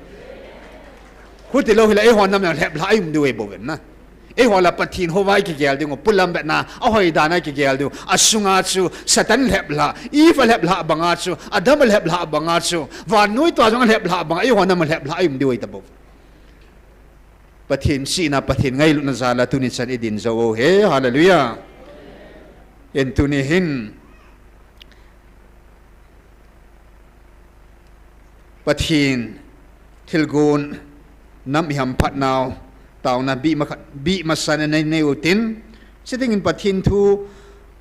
Huti lou hile eiho nam jong lheplhah i um diu ahi bouve na. Eiho la Pathen houva i kigel ding u, pulam betna, ahoi dan a i kigel diu. Asunga chu, Satan lheplhah, Eve lheplhah banga chu, Adam lheplhah banga chu, vannoi tua jong lheplhah banga, eiho nam lheplhah i um diu ahi tabou. Pathen sihna, Pathen ngailutna jal a tuni chan i din jou u ahi, hallelujah. Hin tuni hin, Pathen thilgon nam i hamphat nau, taona bih ma khat, bih masa nei, nei u tin, chuteng in Pathen thu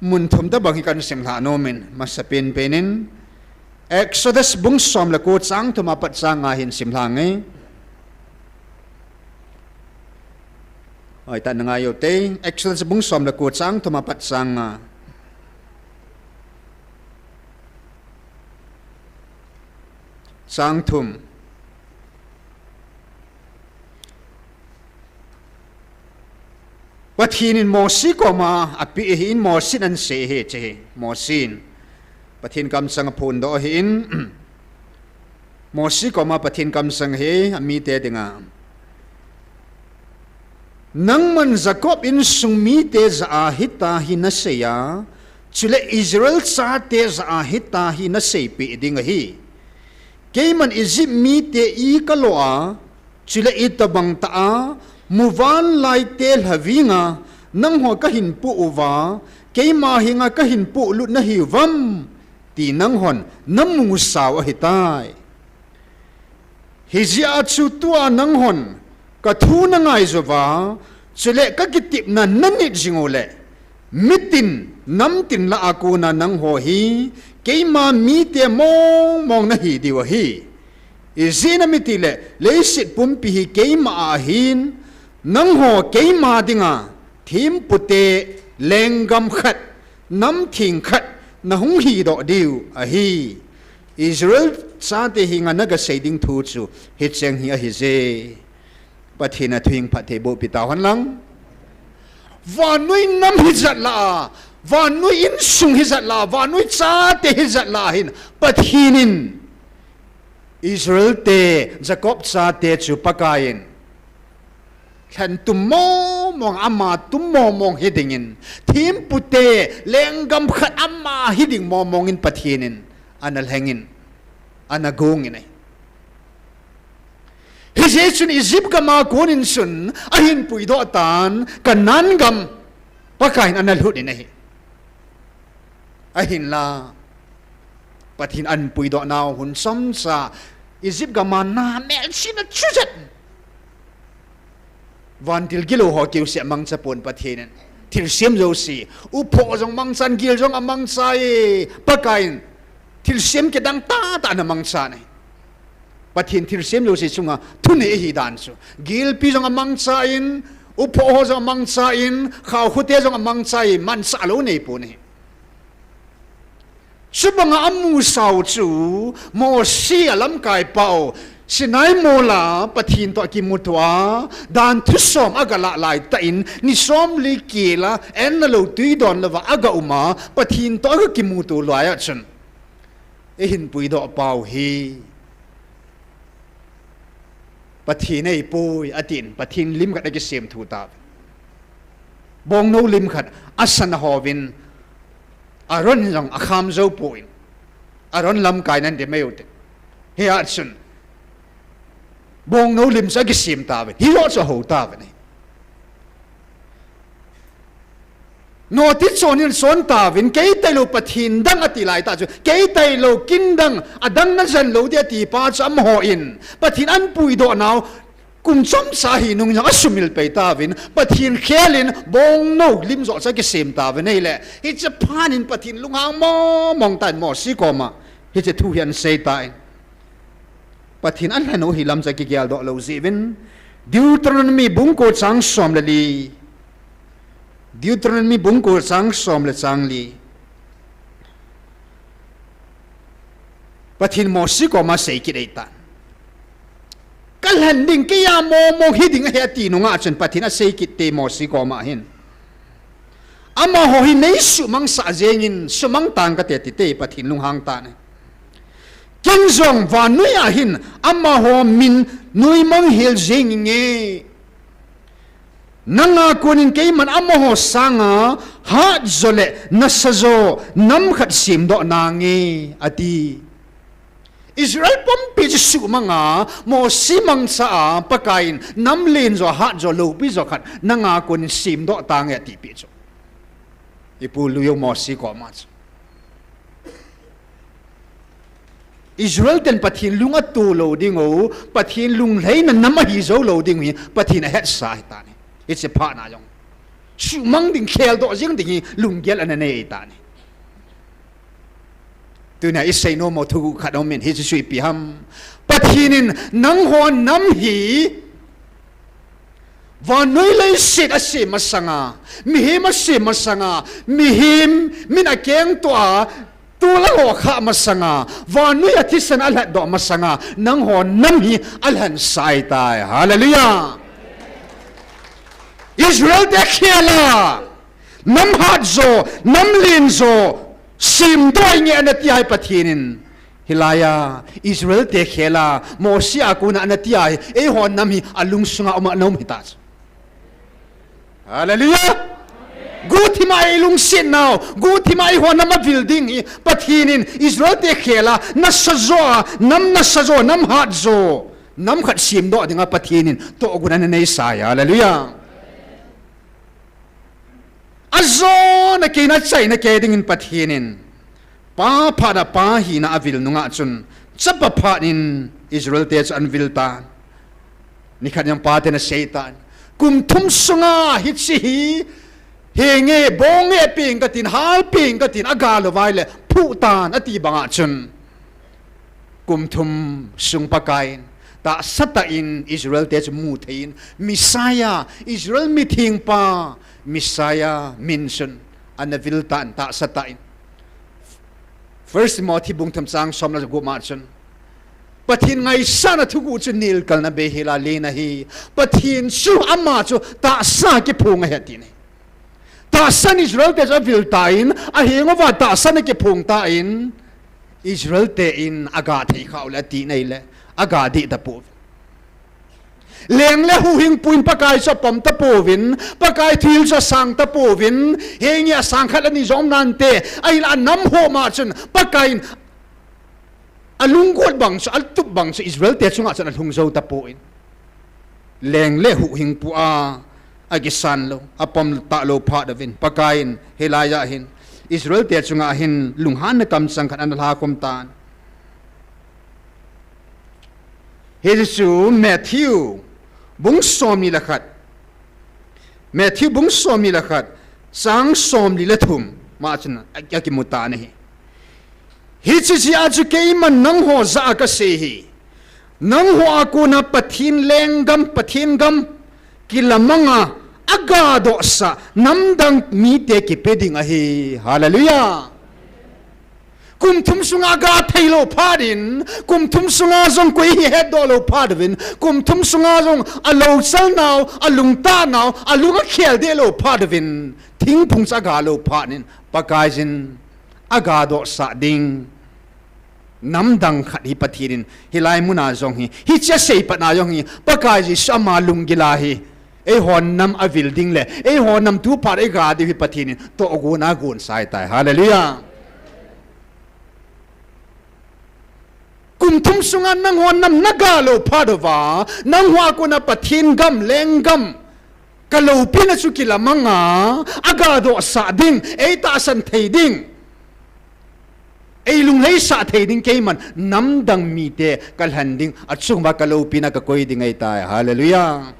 mun thum tabang hi kan simlhah nom in, masa pen pen in, Exodus bung som le ko chang thum apat chang nga hin simlhah nge. Hoi, ta na ngai u te, Exodus bung som le ko chang thum apat chang nga. Chang thum. Pathen in Mosi koma apeh ahin, Mosi in asei ahi, hiche hi. Mosi in Pathen kamsang aphondoh ahin, Mosi koma Pathen kamsang hi, amite dinga. Nangman Jacob insung mite jah a hitia hi nasei a, chule Israel chate jah a hitia hi naseipeh ding ahi. Keiman Egypt mite i kalo a, chule itobang tah a, muvanlai te lhavinga, nangho kahin poh uva, keima henga kahin poh lut nahiu vem, ti nanghon namusau ahitai. Hijeh a chu tua nanghon ka thu na ngai jouva, chule ka kitepna na nit jing uleh, mitin, namtin lah a kona nangho hi keima mite mongmong nahi diu ahi. Ijeh inem itile, leiset pumpi hi keima a ahin, nangho keima dinga thempute, lenggam khat, namtheng khat nahung hidoh diu ahi. Israel chate henga naga sei ding thu chu hicheng hi ahije. Pathen a thu hing phatthei boh pi tauhen lang. Vannoi nam hijat lah a, vannoi insung hijat lah a, vannoi chate hijat lah a hin, Pathen in Israel te, Jacob chate chu Pakai in lhentum mongmong, ama tum mongmong hidingin, thempute, lenggam khat ama hiding mongmong in Pathen in ana lhengin, ana gongin ahi. Hijeh chun Egypt gam a konin chun ahin puidoh tan, Canaan gam Pakai in ana lhut in ahi. Ahinla, Pathen in ahin puidoh nau hun chomcha, Egypt gam a na melchihna chujat, vantil gilou ho keuseh amangcha pon Pathen in. Thilsem jouse, uphoh jong amangchan, gil jong amangcha e, Pakai in thilsem kidang tahtah ana mangchan ahi. Pathen thilsem jouse chunga thunei ahi dan chu. Gilpi jong amangchan, uphoh ho jong amangchan, khaokhote jong amangchan, manchah lou neipon ahi. Chubanga amusau chu, Mosi alamkaipau, Sinai mola Pathen toh akimuto a, dan thusom agalah laitah in, ni somli kila, enna lou tui don louva aga uma, Pathen toh aga kimuto laiya chun, eihin puidoh pau hi Pathen ahipoi, atin, Pathen lim khat akisem thu tauve. Bongnou lim khat, asan ahouvin, Aaron jong akham jou poi. Aaron lamkai nan ti mai ute. Hia chun, bongnou lim chu akisem tauve. Hijoh chu ahou tauve ne. Noti chonin chon tauvin, kei tailou Pathen dang ati laitah chu, kei tailou kin dang, adang najan lou ding ati pa chu amahon, Pathen ahin puidoh nau, kum chomcha hinung jong asumil pai tauvin, Pathen khelin bongnou lim joh chu akisem tauvin ahile, hiche phatnin Pathen lunghang mongmong tan Mosi koma, hiche thu hi ahin sei tan. Pathen alhen u hilam chu akigeldoh lou jeh uvin, Deuteronomy bung ko chang som le li. Deuteronomy bung ko chang som le chang li. Pathen Mosi koma seikit ahitan. Kalhen ding, keia mongmong hiding ahi ati nunga chun Pathen aseikit te Mosi koma hin. Amaho hi neisuhmangsah jengin, sumang tang kate ati te, Pathen lunghang tan ahi. Ken jong vannoiya hin amaho min noimang hel jeng inge. Nanga konin keiman amaho sanga hatjo le nasajo nam khat semdoh nange, ati. Israel pumpi chu suhmanga, Mosi mangcha a, Pakaiyin nam lenjo, hatjo, loupijo khat nanga konin semdoh tange atipeh chu. Ipu Lui u Mosi koma chu. Israel ten Pathen lung ato lou ding u, Pathen lunglhaina nam ahi jou lou ding u hi Pathen ahetsa ahitan ahi. Hiche phatna jong, suhmang ding, kheldoh jeng ding hi lunggel ana nei ahitan ahi. Tunia isei nom u thuguh khat aumin, hichu chu ipi ham? Pathen in nangho nam hi vannoi leiset asem masanga, mihem asem masanga, mihem min akengtoh a, tol alo khah masanga, vannoi a thisan alhatdoh masanga, nangho nam hi alhensa ahitai. Hallelujah! Israel te khela, nam hatjo, nam lenjo semdoh inge anati ahi Pathen in. Hilaiya Israel te khela, Mosi a kona anati ahi, eiho nam hi alungsunga um a ana um hita chu. Hallelujah! Guhthima eilungset nau, guhthima eiho nam avil ding hi Pathen in Israel te khela, nasajo a, nam nasajo, nam hatjo, nam khat semdoh dinga Pathen in tohgon ana neisa ahi. Hallelujah! Ajona keina achaina kei dingin Pathen in Pa phatna, Pa hina avil nunga chun Chapa phat in Israel te chu ana vil tan. Nikhat jong pa ten asei tan. Kum thum sunga hiche hi, henge, bonge peng katin, hal peng katin, aga lou vai le, phuh tan, ati banga chun. Kum thum sung Pakaiyin, tahsa tah in Israel te chu mu theiyin, Messiah, Israel mithengpa, Messiah min chun, ana vil tan tahsa tah in. First Timothy bung thum chang som le gup ma chun. Pathen ngaisahna thuguh chu nilkalna beihela len ahi. Pathen chu ama chu tahsa kiphong ahi ati ahi. Tahsan Israel te chu avil tan, aheng uva tahsan akiphong tan, Israel te in aga thei khah u le ati nai le, aga dih tapou. Leng le huhhingpu in Pakai chu apom tapouvin, Pakai thuhil chu asang tapouvin, henge asang khat le ni jong um nante, ahinla anam ho ma chun, Pakaiyin alunggot bang chu, atup bang chu, Israel te chunga chun alhung jou tapon. Leng le huhhingpu a, akisan lou, apom talou phat uvin, Pakaiyin, hilai a hin, Israel te chunga hin, lunghanna kamchang khat ana lhakhum tan. Hichu Matthew, bung somni le khat. Matthew bung somni le khat, chang somli le thum, ma chun, a, akimu tan ahi. Hiche jeh a chu keiman nangho jah a kasei ahi. Nangho a kona Pathen lenggam, Pathen gam, kilamanga, agadohsah, namdang mite kipe ding ahi. Hallelujah. Kum thum sunga aga thei lou phat in, kum thum sunga jong koi hi hetdoh lou phat uvin, kum thum sunga jong alochalnau, alungtahnau, alung akhel deh lou phat uvin, thingphung chu aga lou phat in, Pakaiyin agadohsah ding. Namdang khat hi Pathen in, hilai muna jong hi, hiche asei patna jong hi, Pakai Jesu ama lunggil ahi, eiho nam avil ding le, eiho nam tu phat eiga diu hi Pathen in, tohgon a gonsa ahitai. Hallelujah. Kum thum sunga nangho nam naga lou phat uva, nangho a kona Pathen gam, lenggam, kaloupina chu kilamanga, agadohsah ding, eitahsan thei ding, eilungleisah thei ding keiman, namdang mite kalhen ding, achunguva kaloupina kakoi ding ahitai. Hallelujah.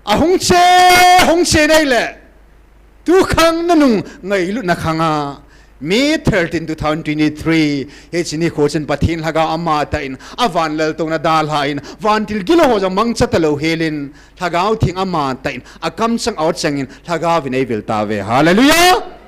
Ahung che, hung che nai le. Tukhang nanung ngailutna khanga, May thirteen, two thousand twenty-three, hiche nikho chun Pathen Lhagao amatah in, avan laltouna dalhan, vantil gilou ho jong mangcha talou helin, Lhagao Theng amatah in, akamchang aw changin, Lhagao vin eivil tauve. Hallelujah!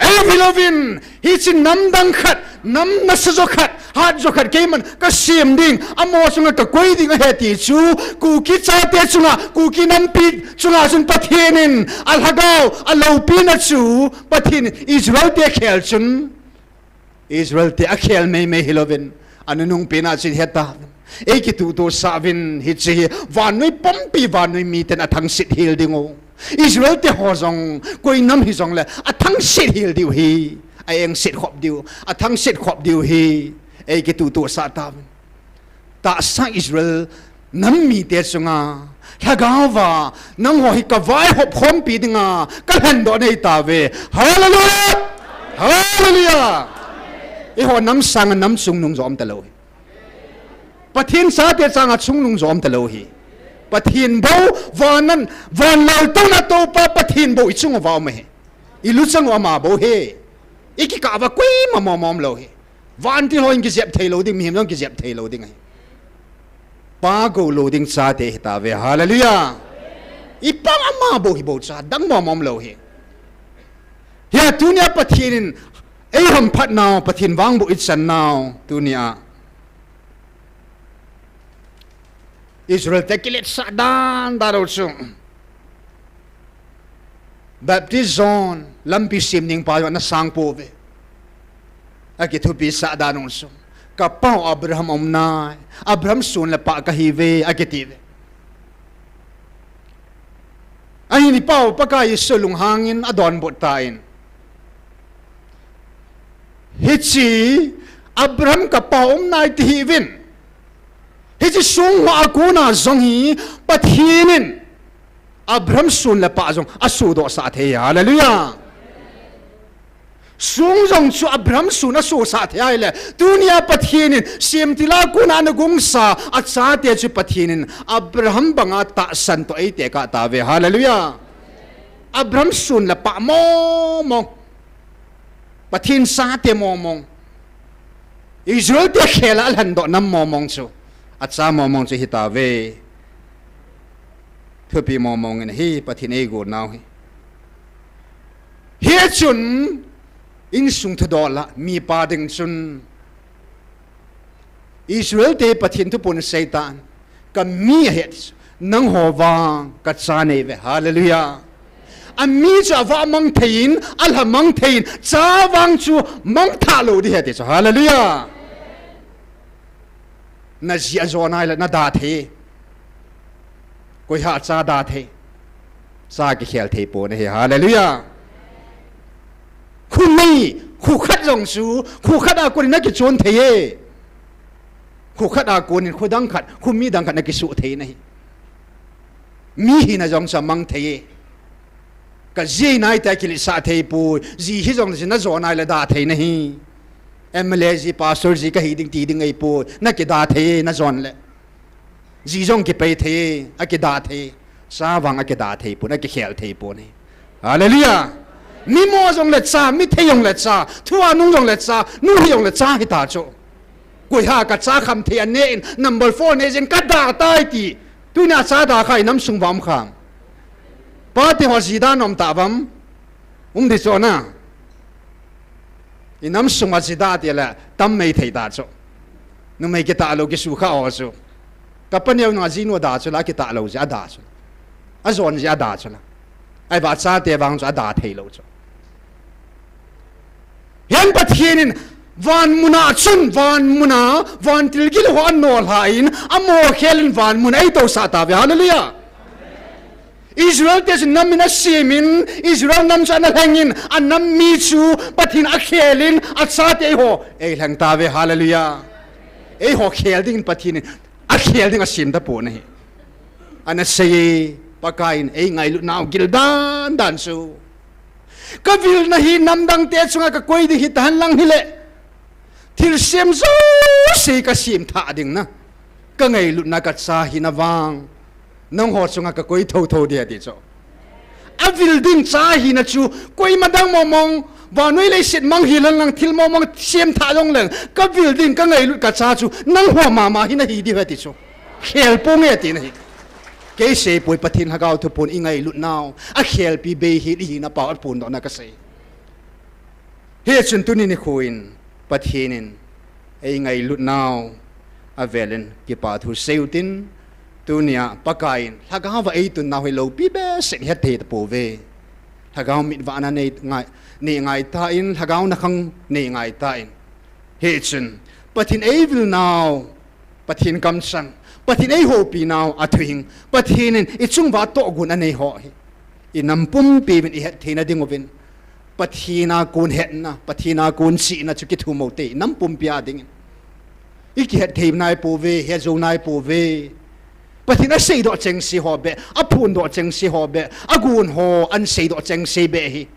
Eivil uvin, hiche namdang khat, nam nasa jo khat, hat jo khat keiman kasem ding, amaho chunga kakoi ding ahi ti chu, Kuki chate chunga, Kuki nampi chunga chun Pathen in, alhagao, aloupina chu, Pathen in, Israel te khel chun, Israel te akhel meimei hilouvin, anunung pena chun heta. Eikituhtohsah uvin hiche hi, vannoi pumpi, vannoi miten athangset hel diu. Israel te ho jong, koi nam hijongle, athangset hel diu ahi, aengset khop diu, athangset khop diu ahi, eikituhtohsah tauvin. Tahsa Israel nam mite chunga, Lhagaova, nangho hi kavaihop khompi dinga, kalhendoh nei tauve. Hallelujah! Hallelujah! Eiho nam sanga nam chungnung jo um talou hi. Pathen chate changa chungnung jo um talou hi. Pathen bou, vanan, van laltouna toupa Pathen bou ichunguva um ahi. Iluchang u ama bou ahi. Ikikah uva koima mong mong umlou hi. Vantil hon kijep theilou ding, mihem jong kijep theilou ding ahi. Pa goulou ding chate hitauve, hallelujah. Ipa ama bou hi bou cha, dang mong mong umlou hi. Hia tunia Pathen in, eihamphat nau, Pathen vangboh ichan nau, tunia. Israel te kiletsah dan dan u chu. Baptist John, lampi sem ding pa jong ana sang pouve. Akithupisah dan u chu. Kapau Abraham aumnai, Abraham son le pa kahiuve, akitiuve. Ahin ipau Pakai Jesu lunghangin adonbut tan. Hiche Abraham kapau aumnai tihiuvin. Hiche songho a kona jong hi Pathen in Abraham son le pa jong asodohsah thei. Hallelujah. Song jong chu Abraham sun asosah thei ahile, tunia Pathen in semtil a kona ana gongsa achate chu Pathen in Abraham banga tahsan toh eitekah tauve. Hallelujah. Abraham sun le pah mong mong, Pathen chate mong mong, Israel te khel a alhandoh nam mong mong chu, acha mong mong chu hitauve. Thupi mong mong in ahi Pathen eigon nau hi. Hichun insung thudol a mipa ding chun, Israel te Pathen thuphon seitan, kami ahi, nangho vang kacha neive. Hallelujah. Ami chu avah mang thei in, alha mang thei in, cha vang chu mangthah lou ding ahi ti chu. Hallelujah. Naji ajo nai le nada thei. Koiham cha da thei. Cha kikhel thei pon ahi. Hallelujah. Khu mi, khu khat jong chu, khu khat a konin nakichon thei e. Khu khat a konin khu dang khat, khu mi dang khat nakisuh thei nahi. Mi hina jong chu amang thei e. Kaji nai ta kiletsah thei poi, ji hijong le najo nai le da thei nahi. M L A ji, pastor ji kahi ding ti ding ahipoi, nakida thei e, najon le. Ji jong kipei thei e, akida thei. Cha vang akida thei pon, akikhel thei pon ahi. Hallelujah. Mi mo jong le cha, mi thei jong le cha, thu anung jong le cha, nu hi jong le cha hita chu. Koiham kacha kham thei ane in, number four nei jeng kada tai ti. Tunia cha da kha inam sung uva um kham. Pate ho ji da nom tauvam. Um di chu na. Inam sunga ji da ti le tam mei thei ta chu. Numei kitah lou kisukha ho chu. Kapa neo nunga ji nu da chu la kitah lou ji ada chu. Ajon ji ada chu la. Ahivang chate vang chu ada thei lou chu. Hiche Pathen in van muna chun, van muna, vantil gil ho anol lha in, amo khel in van mun eitousah tauve. Hallelujah. Israel te chu nam in asem in, Israel nam chu ana lheng in, anam mi chu Pathen akhel in, achate eiho eilheng tauve. Hallelujah. Eiho khel ding in Pathen in akhel ding asem tapon ahi. Ana sei e, Pakai in eingailut nau gil dan dan chu. Kavilna hi namdang te chunga kakoi ding hitahen lang hile, thilsem jouse kasem thah ding na. Kangailutna kacha hina vang, nangho chunga kakoi thotho ding ati chu. Avil ding cha hina chu, koima dang mong mong, vannoi leiset mang hihen lang thil mong mong sem thah jong leng, kavil ding kangailut kacha chu, nangho mama hi nahi ding ahi ati chu. Khel ponge ati nahi. Kei seipoi, Pathen Lhagao thuphon ingailut nau, akhelpi bei hi ihina pao aphondohna kasei. Hichun tuni nikho in Pathen in eingailut nau avel in kipa thu seiyu tin, tunia Pakai in Lhagao va eitun nau hi loupi behseh in het thei tapouve. Lhagao mit vahna nei ngai, nei ngai tan, Lhagao nakhang nei ngai tan. Hichun Pathen eivil nau, Pathen kamchang, Pathen eihoupi nau athuhing, Pathen in ichung uva tohgon anei ho hi, inam pumpi uvin ihet theina ding uvin, Pathen a kon hetna, Pathen a kon chihna chu kithum u hite, inam pumpi a dingin. Ikihet thei nai pouve, het jou nai pouve. Pathen aseidoh chengse ho beh, aphondoh chengse ho beh, agon ho ahin seidoh chengse beh hi,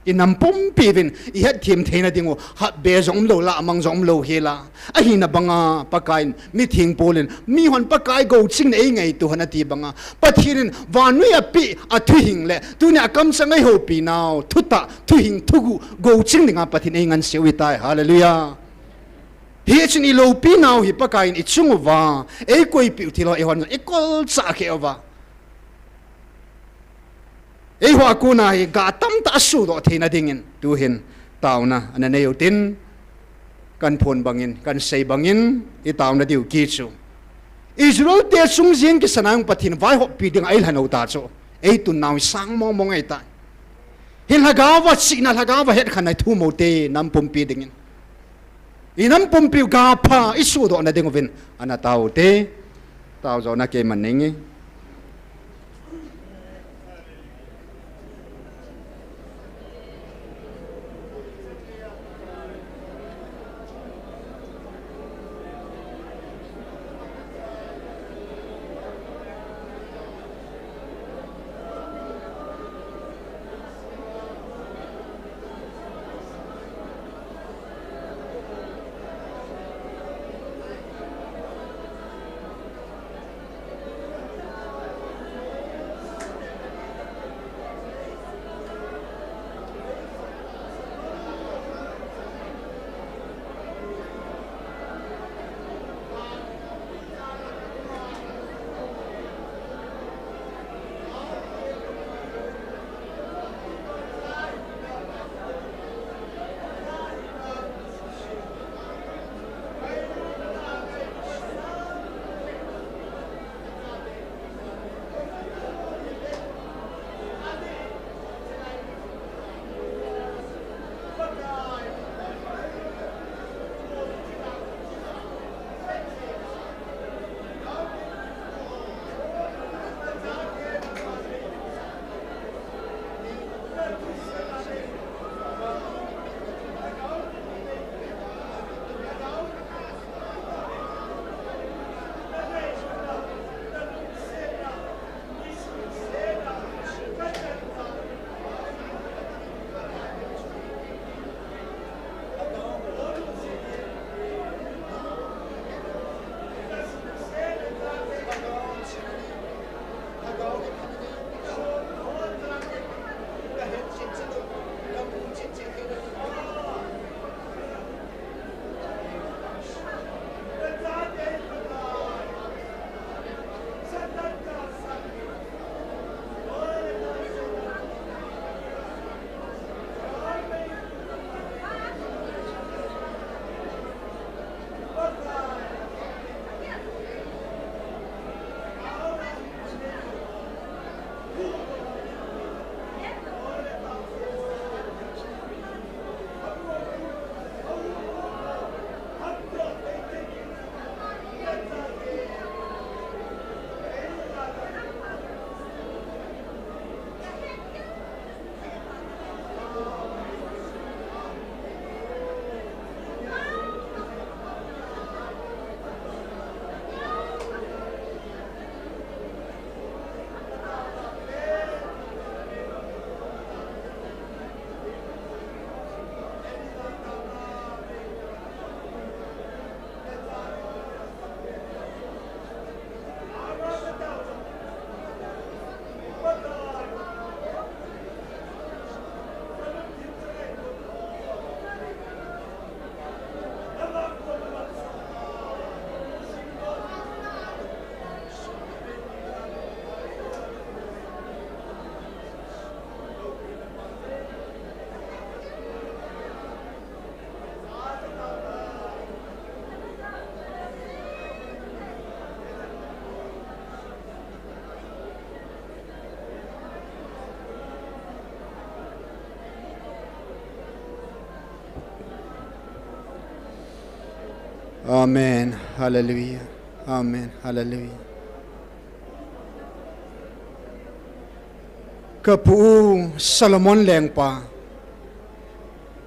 inam pumpi uvin ihet them theina ding u, hat be jong umlou, lah mang jong umlou hela. Ahina banga Pakai in, mitheng Paul in, mihon Pakai gouching na eingaito hen ati banga, Pathen in vannoi apeh athuhing le, tunia akamchang eihoupi nau, thutah, thuhing, thuguh, gouching dinga Pathen eingansei u ahitai. Hallelujah. Hichun iloupi nau hi Pakai in ichung uva eikoipeh u thil ho eihon ikolchah kheh uva, eiho a kona hi ga tamtah asodoh theina dingin, tuhin taona ana nei u tin, kahin phon bangin, kahin sei bangin, itaona diu kit chu, Israel te chung jeng kisana jong Pathen vaihoppi dinga eilhen u ta chu, eitun nau hi sang mong mong ahitai. Hi Lhagao va chihna, Lhagao va hetkhenna ithum u hite, nam pumpi dingin. Inam pumpi u ga pha isodohna ding uvin, ana tao u hite. Tao jouna keiman neinge. Amen. Hallelujah. Amen. Hallelujah. Ka pu u Solomon lengpa,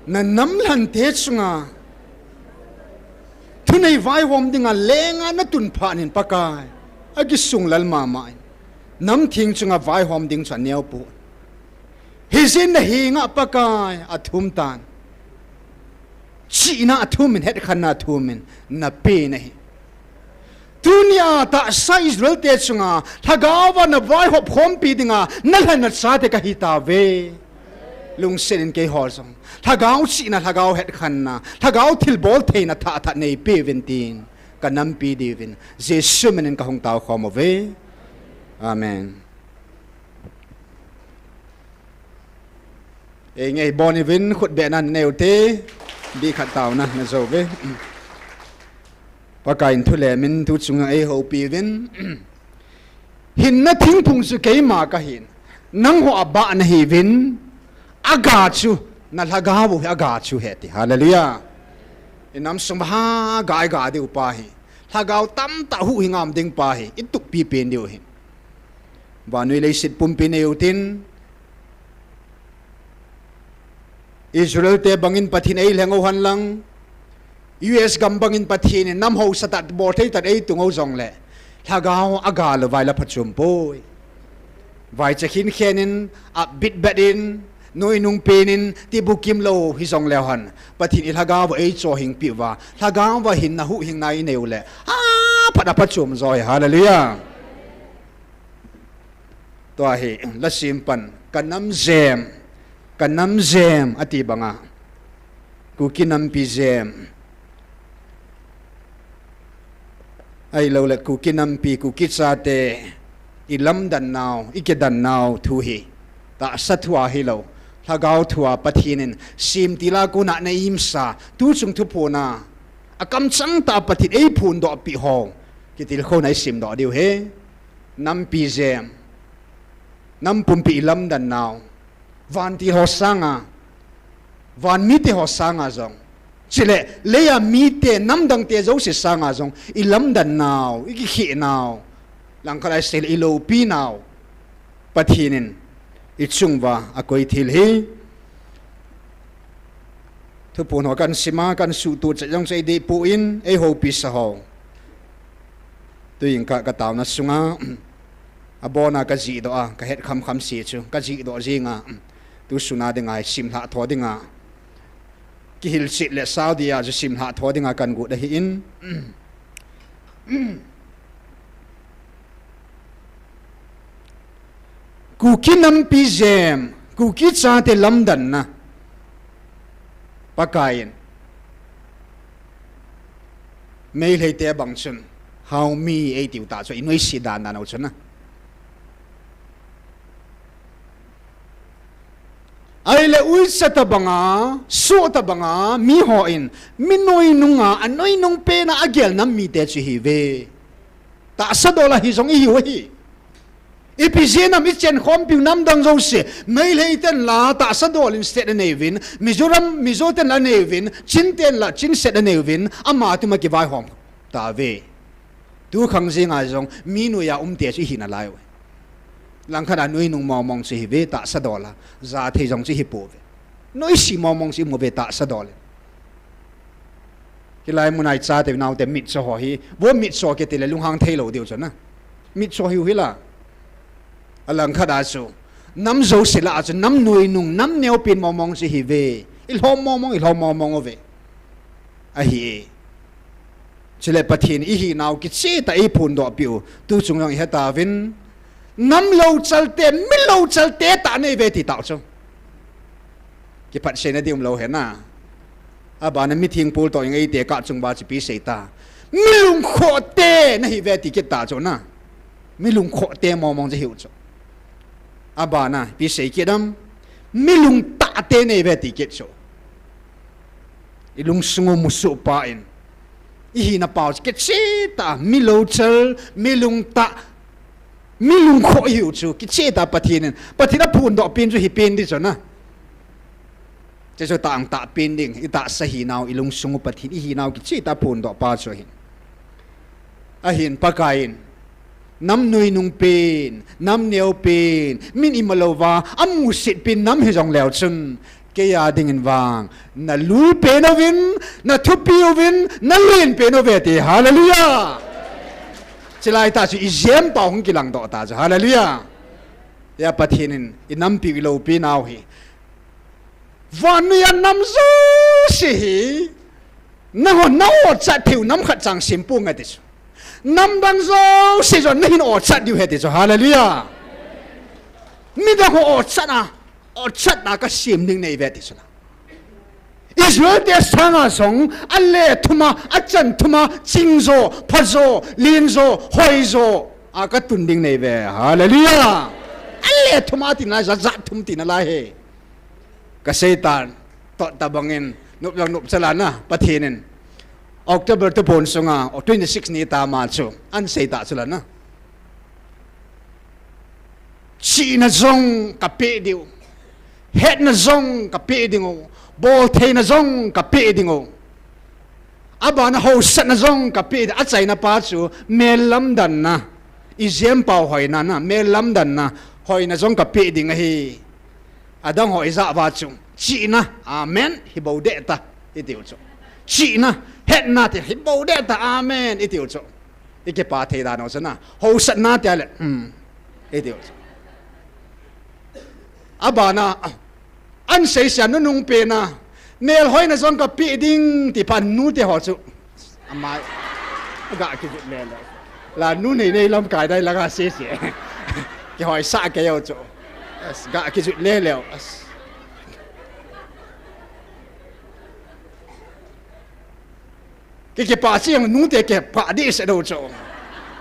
na namlhante chunga thunei vaihom dinga lenga na tun phat in Pakai, a kisung lal mama in, nam theng chunga vaihom ding chu aneo poi. Hijeh in na henga Pakai a thum tan. Chihna a thum in, hetkhenna a thum in, na pe na hi. Tunia tahsa Israel te chunga, lhagao va na vaihop khompi dinga, na lhan na chate ka hi tauve. Lungset in keiho jong lhagao chihna, lhagao hetkhenna, lhagao thilbol theina thah thah nei peuvin tin, ka nampi diuvin Jesu min in ka hung tao khom uve. Amen. Ei ngei bon uvin khut behna nei ute, di khat taona na jo uve. Pakai in thu le min tu chunga ei houpi uvin. Hinna thingphung chu keima ka hin. Nangho a bah na hiuvin. A ga chu, na lhagao u hi a ga chu ahi ti. Hallelujah. I nam sung ha ga i ga diu pa hi. Lhagao tamtah huhhing a um ding pa hi. I tupi pen diu hi. Vannoi leiset pumpi nei utin, Israel te bangin Pathen ei lheng u hen lang, U S gam bangin Pathen in nam hausa tah bol thei tah ei tung u jongle, lhagao a ga lou vai la phachom poi. Vaicha khin khen in, a bit bet in, noi nung pen in, ti bukim lou hi jongle hen, Pathen i lhagao va ei chohing pi uva, lhagao va hinna huhhingna i nei u le, a phat a phachom jo hi, hallelujah. Tua hi, la sim pan, ka nam jem, ka nam jem, ati banga. Kuki nampi jem. Ahilou le Kuki nampi, Kuki chate, i lamdan nau, i kidan nau thu hi. Tahsa thu ahi lou. Lhagao thu a Pathen in, sim tila kona na imsa, tu chung thuphon a. A kamchang tah a Pathen ei phondoh pi ho. Kitilkhouna i simdoh diu hi. Nampi jem, nam pumpi i lamdan nau, vantil ho sanga, van mite ho sanga jong, chule leiya mite, namdang te jouse sanga jong, i lamdan nau, i kikheh nau, langkhat a i sei le i loupi nau, Pathen in ichung uva akoi thil hi. Thuphon ho kahin sima, kahin suhtuh chet jong chu eidei poi, eihoupi sa ho. Tuin ka, ka taona sunga, abona kajihdoh a, kahet khamkham se chu, kajihdoh jinga, tusun a dinga, simlhah tho dinga. Kihilchet le sao dia chu simlhah tho dinga kahin got ahin. Kuki nampi jem, Kuki chate lamdanna. Pakaiyin. Meiteite bang chun. Haomi eitiu ta chu, inoise dan dan u chun a. Ahile uicha tabanga, soh tabanga, mihon, mi noinunga, anoinung pena agel nam mite chu ihiuve. Tahsa dol a hijong ihiu ahi. Ipi jeh ham ichenkhompiu namdang jouse, Meitei ten la tahsa dol in set aneiuvin, Mizoram, Mizo ten la aneiuvin, Chin ten la Chin set aneiuvin, ama tuma kivaihom tauve. Tukhang jenga jong, mi noiya umte chu ihi nalai uve. Langkhat a noinung mongmong chu ihiuve tahsa dol a, jathei jong chu ihipouve. Noise mongmong chu ihiuve tahsa dol in. Hilai muna ichateu naote mitcho ho hi, vo mitcho kiti le lunghang thei lou diu chu na. Mitcho hiu hila. Alangkhat a chu, nam jouse lah a chu, nam noinung, nam neopen mongmong chu ihiuve. Ilhom mongmong, ilhom mongmong uve. Ahi. Chule Pathen ihinau kichehtah a eiphondoh peh u, tuchung jong ihe tauvin. Nam louchalte, mi louchalte tah neiuve ti tau chu. Kiphatseina ding umlou ahi na. Abana mithengpol toh jong eite kah chung uva chu ipi sei ta. Mi lungkhohte nahiuve ti kit ta chu na. Mi lungkhohte mongmong chu ihiu chu. Abana ipi sei kit ham. Mi lungtahte neiuve ti kit chu. Ilungsung u musoh pah in. Ihina pau chu kichehtah, mi louchal, mi lungtah, mi lungkhoh ihiu chu, kichehtah Pathen in. Pathen aphondoh pen chu hipen ding chu na. Chuche chu tah ang tah pen ding, itahsa hinau, ilungsung u Pathen ihinau kichehtah aphondoh pa chu ahin. Ahin Pakaiyin, nam noinung pen, nam neopen, min ima louva, amusit pen nam hijong leu chun, keiya dingin vang, nalui pen uvin, nathupi uvin, nalen pen uve ti, hallelujah. Chulai tah chu ijempau hung kilangdoh ta chu, hallelujah. Hia Pathen in, inampiu iloupi nau hi. Vannoiya nam jouse hi, nangho na-ochat theiu nam khat chang semponge ti chu. Namdang jouse jong nahin ochat diu ahi ti chu. Hallelujah. Midang ho ochat a, ochat a kasem ding neiuve ti chu na. Israelte sanga jong, ale thuma, achan thuma, chingjo, phajo, lenjo, hoijo, a katun ding neiuve. Hallelujah. Ale thuma tina, jat jat thum tina lai hi. Kaseitan, tot tabangin, nop jong nop chalana, Pathen in. October thuphon sunga, twenty-six ni tama chu, ahin seita chulana. Chihna jong kapeh diu. Hetna jong kapeh dingu. Boltheina jong kapeh dingu. Abana haosatna jong kapeh ding, achaina pa chu, mellamdanna. Ijempau hoina na, mellamdanna, hoina jong kapeh ding ahi. Adang ho ijah uva chu, chihna, amen, hibou deh ta, itiu chu. Chihna, hetna ti, hibou deh ta, amen, itiu chu. Ikipah thei dan u chu na, haosatna tia le, hmm, itiu chu. Abana, ahin seisea nunung pena, melhoina jong kapeh ding ti phat nute ho chu. Amai, aga kijut lele. La nu nei nei lamkai dai laga sese. Kihoisah kei u chu. As, ga kijut lele. As. Ki, kipah cheh jong nute kipah dehset u chu.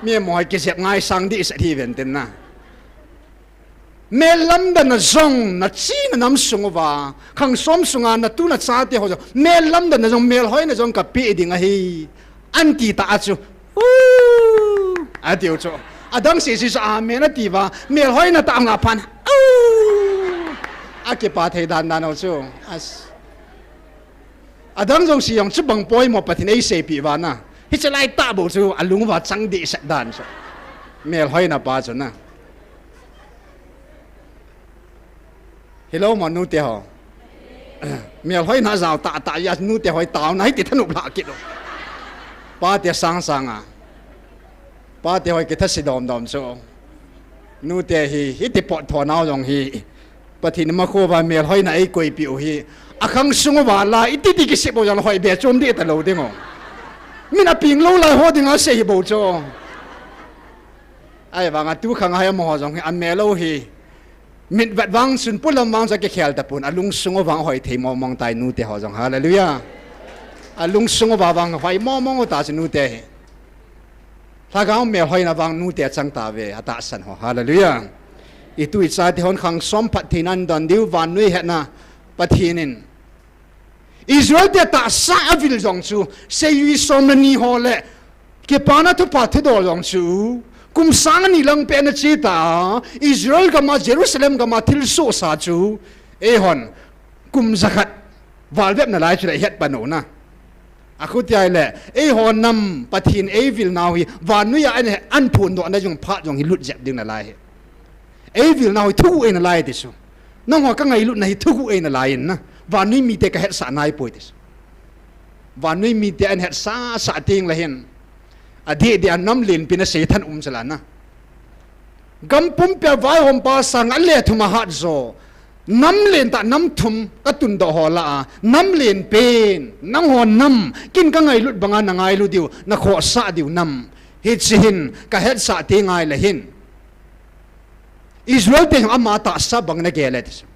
Mi mohoi kijep ngaisang dehset hiven tin na. Mellamdanna jong nachena nam sung uva, khangsom sunga natu nachate ho jong, mellamdanna jong, melhoina jong kapeh ding ahi, ahin ti ta a chu. U, atiu chu. Adang sese chu amen atiuva, melhoina tah ahung lah phat. U, akipah thei dan dan u chu. As. Adang jouse jong chubang poimo Pathen in eiseipeh uva na. Hiche laitah bou chu alung uva chang dehset dan chu. Melhoina pa chu na. Hilou mo nute ho. Melhoina jao tah tah a nute ho taona hi ti thanop lha kit u. Pate sang sang a. Pate ho kitha si dom dom chu. Nute hi, hiti pot tho nau jong hi. Pathen makhuva melhoina eikoipeh u hi. Akhang sung uva la, iti ti kisep u jong hoi be chom ding talou ding u. Min apeng lou lai ho dinga sei hi bou chu. Ahivanga tu khang a hi amaho jong hi, amel u hi. Mitvet vang, sunpul lam vang chu akikhel tapon, alungsung uva vang hoi thei mong mong tai nute ho jong. Hallelujah. Alungsung uva vang hoi mong mong u ta chu nute hi. Lhagao melhoina vang nute achang tave, atahsan ho. Hallelujah. Itu ichate hon khang som phattheina nadon diu, vannoi hetna Pathen in Israel te tahsa avil jong chu, seijui som le ni ho le, kipana thupha thudol jong chu, kum sang ani lang pen ache ta, Israel gam a, Jerusalem gam a thilsoh sa chu, eihon, kum jakhat, val vep nalai chu le het pan u na. Akhuti ahile, eiho nam Pathen eivil nau hi, vannoi a an, an phondoh na jong phat jong hi lut jep ding nalai hi. Eivil nau hi thuguh eina lai ti chu. Nangho kangailutna hi thuguh eina lai in na. Vannoi mite kahetsah nai poi ti chu. Vannoi mite an hetsah sah teng le hin. Adeh deh a nam lenpen a seithan um chu la na. Gam pumpi a vaihompa sang a le thum a hat jo. Nam len tah nam thum ka tundoh ho lah a. Nam lenpen, nangho nam, kin kangailut banga nangailu diu, nakhohsah diu nam. Hiche hin kahetsah teng ahile hin. Israel te jong ama tahsa bang nagel e ti chu.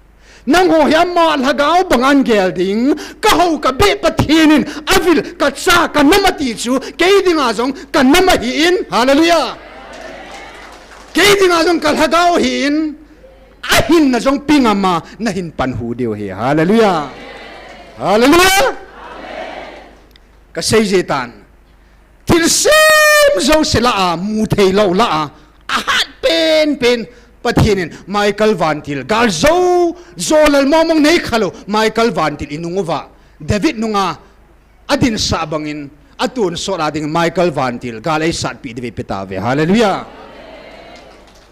Nangho hi ama lhagao bang a nagel ding, kahou kabeh Pathen in avil kacha kanam ati chu, kei dinga jong kanam ahin, hallelujah. Kei dinga jong kalhagao ahin, ahinna jong pi ngam a, nahin panhu diu ahi, hallelujah. Hallelujah. Kasei ji tan. Thilsem jouse lah a, mu thei lou lah a, ahat penpen, Pathen in Michael vantil, gal jo, jo lal mong mong nei khalou, Michael vantil inung uva, David nunga, adinsah bangin, atonsot a ding Michael vantil, gal eisatpi diu vei pe tave, hallelujah.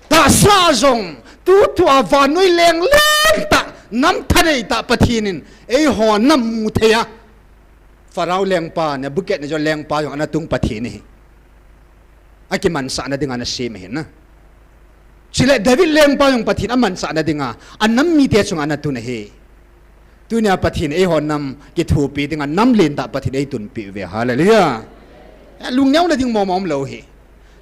Tahsa jong, tutua vannoi lengleng tah, nam thanei tah Pathen in, eiho nam mu thei a, Pharaoh lengpa, Nebuchadnezzar lengpa jong ana tung Pathen ahi. Akimansahna dinga ana sem ahi na. Chule David lengpa jong Pathen amansahna dinga, anam mite chunga ana tun ahi. Tunia Pathen eiho nam kithopi dinga, nam lentah Pathen eitunpeh uve. Hallelujah. Lungneona ding mong mong umlou ahi.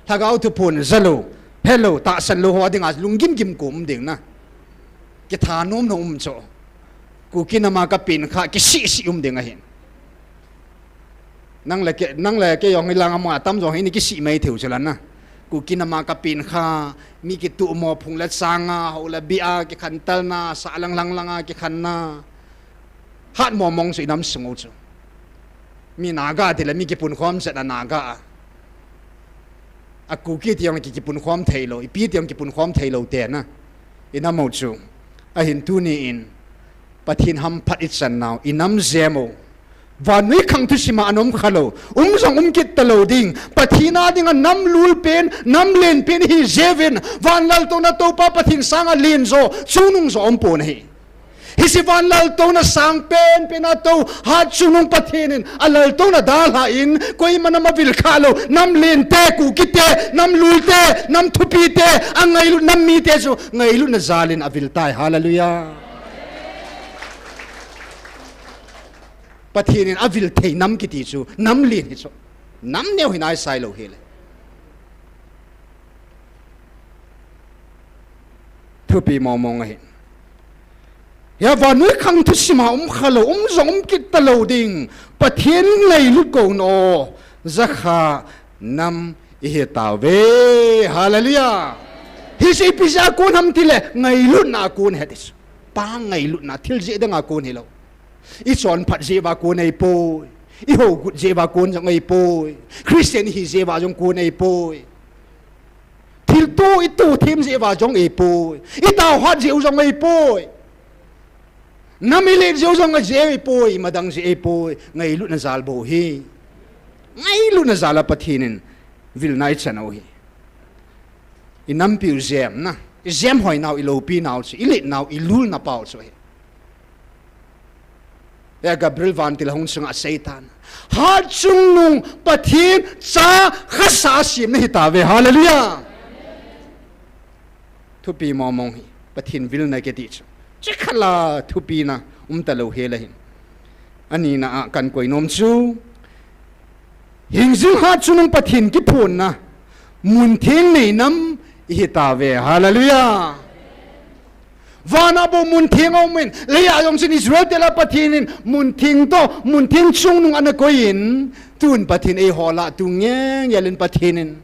Lhagao thuphon jalou, helou, tahsan lou ho dinga lunggim gim kom um ding na. Kitha nom nom um chu. Kuki nama kapen kha, kisih sih um ding ahin. Nang le kei, nang le kei jong hilang ama tam jong hi ni kisih mai theiu chu la na. Kuki nama kapen kha, mi kituh mo phung le chang a, hou le bih a, kikhantelna, sah lang lang lang a, kikhanna. Hat mong mong chu inam sung u chu. Mi Naga tile mi kipunkhom chet a Naga a. A Kuki ti jong ki, kipunkhom theilou, ipi ti jong kipunkhom theilou te na. Inam u chu. Ahin tuni in. Pathen hamphat ichan nau, inam jem u. Vannoi khang thusim a ana um khalou. Um jong um kit talou ding. Pathen a dinga nam lul pen, nam len pen ihi jeh uvin. Van laltouna toupa Pathen sanga len jo, chungnung jo umpon ahi. Hiche van laltouna sang penpen a tou, hat chungnung Pathen in, alaltouna dalha in, koima nam avil khalou, nam lente, Kukite, nam lulte, nam thupite, angailut nam mite chu, ngailutna jal in avil tai. Hallelujah. Pathen in avil thei nam kiti chu, nam len hi chu, nam neo hi nai sailou hile. Thupi mong mong ahi. Hia vannoi khang thusim a um khalou, um jong um kit talou ding. Pathen ngailut kou no, jakha nam ihi tauve. Hallelujah. Hiche ipi jeh a kon ham tile, ngailutna a kon ahi ti chu. Pa ngailutna, thil jeh dang a kon hilou. Ichonphat jeh uva kon ahipoi. Ihougut jeh uva kon jong ahipoi. Christian ihi jeh uva jong kon ahipoi. Thilto ito them jeh uva jong ahipoi. Itaohat jeh u jong ahipoi. Nam ilet jeh u jong ajeh ahipoi. Imadang jeh ahipoi. Ngailutna jal bou ahi. Ngailutna jal a Pathen in vilna ichan u ahi. Inampiu jemna. I jemhoi nau, i loupi nau chu, i lit nau, i lul na pau chu hi. Hia Gabriel vantil hung chunga asei tan. Hatchungnung Pathen cha khasa asim na hi tave. Hallelujah. Thupi mong mong hi. Pathen vilna kiti chu. Chikhat la thupi na um talou hi la hin. Ani na a kan koi nom chu. Hingjing hatchungnung Pathen kiphonna. Mun theng nei nam i hi tave. Hallelujah. Vana bou mun theng a um in, leiya jong chun Israel te la Pathen in mun theng to, mun theng chungnung ana koi in, tun Pathen eiho la tu ngeng yel in Pathen in.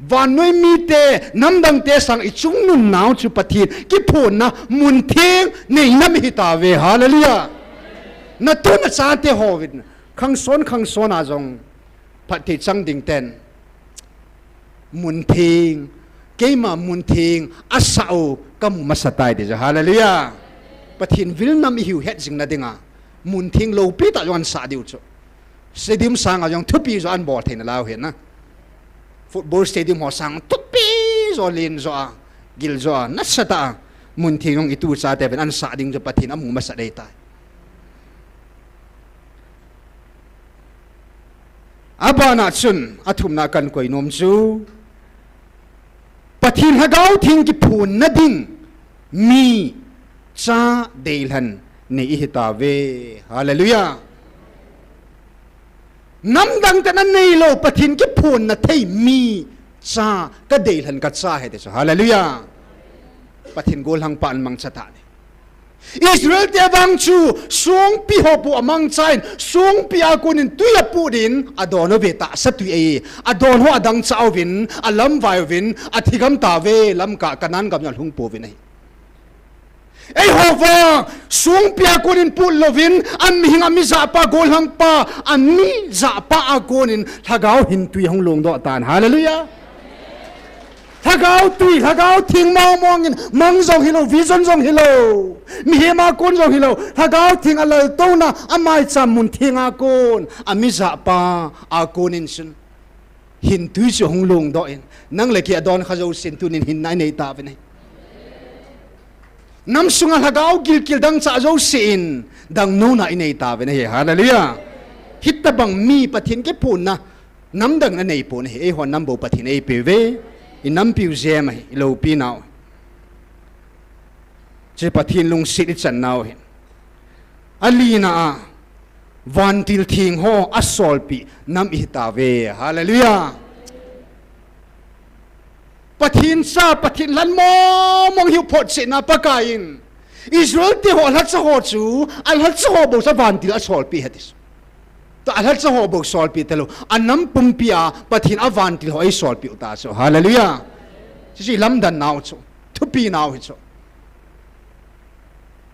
Vannoi mite, namdang te sang i chungnun nau chu Pathen kiphonna mun theng nei nam i hi tave. Hallelujah. Na tu na chate ho vin, khangson khangson a jong, phatthei chang ding ten. Mun theng, keima mun theng, asa u, kamu masa tai ti chu. Hallelujah. Pathen vil nam i hiu het jing na dinga. Mun theng loupi ta jong an sa diu chu. Stadium sanga jong thupi jo an bol thei na lau hi na. Football stadium ho sang thupi jo len jo a, gil jo a, nasa ta a. Mun theng jong i tu chate vin an sa ding chu Pathen amu masa dei tai. Abana chun, athumna kan koi nom chu. Pathen Lhagao Theng kiphonna ding mi cha deilhen nei i hi tave. Hallelujah. Namdang te na nei lou, Pathen kiphonna thei mi cha ka deilhen ka cha hi ti chu. Hallelujah. Pathen golhang pa an mangcha ta ni. Israel te vang chu songpi ho pu amangcha in, songpi a kon in tui apu din, adon uve tahsa tui ei, adon ho adang cha uvin, alamvai uvin, athi gam tave, Lamka Canaan gam jong alhung pouvin ahi. Eiho vang, songpi a kon in put louvin, amihing amijah pa, golhang pa, amijah pa a kon in, Lhagao hin tui hung longdoh tan. Hallelujah. Lhagao tui, Lhagao Theng mong mong in, mang jong hilou, vision jong hilou, mihem a kon jong hilou, Lhagao Theng alaltouna, amaicham mun theng a kon, amijah pa a kon in chun. Hin tui chu hung longdoh in, nang le kei adon kha jousen tunin hinna i nei tauvin ahi. Nam sunga Lhagao gilkel dangchah jousen, dangnouna i nei tauvin ahi. Hallelujah. Hitabang mi Pathen kiphonna, namdang na nei pon ahi, eiho nam bou Pathen eipeuve, i nampiu jem ahi, i loupi nau. Chu Pathen lungset i chan nau ahi. Alina a, vantil theng ho asolpeh nam i hi tauve. Hallelujah. Pathen cha, Pathen lhan mong mong hiu photchetna Pakai in Israel te ho lhacha ho chu, alhacha ho bou chu vantil asolpeh ahi ti chu. Tua alhacha ho bou solpeh talou, anam pumpi a Pathen avantil ho eisolpeh u ta chu. Hallelujah. Chuchu lamdan nau chu, thupi nau hi chu.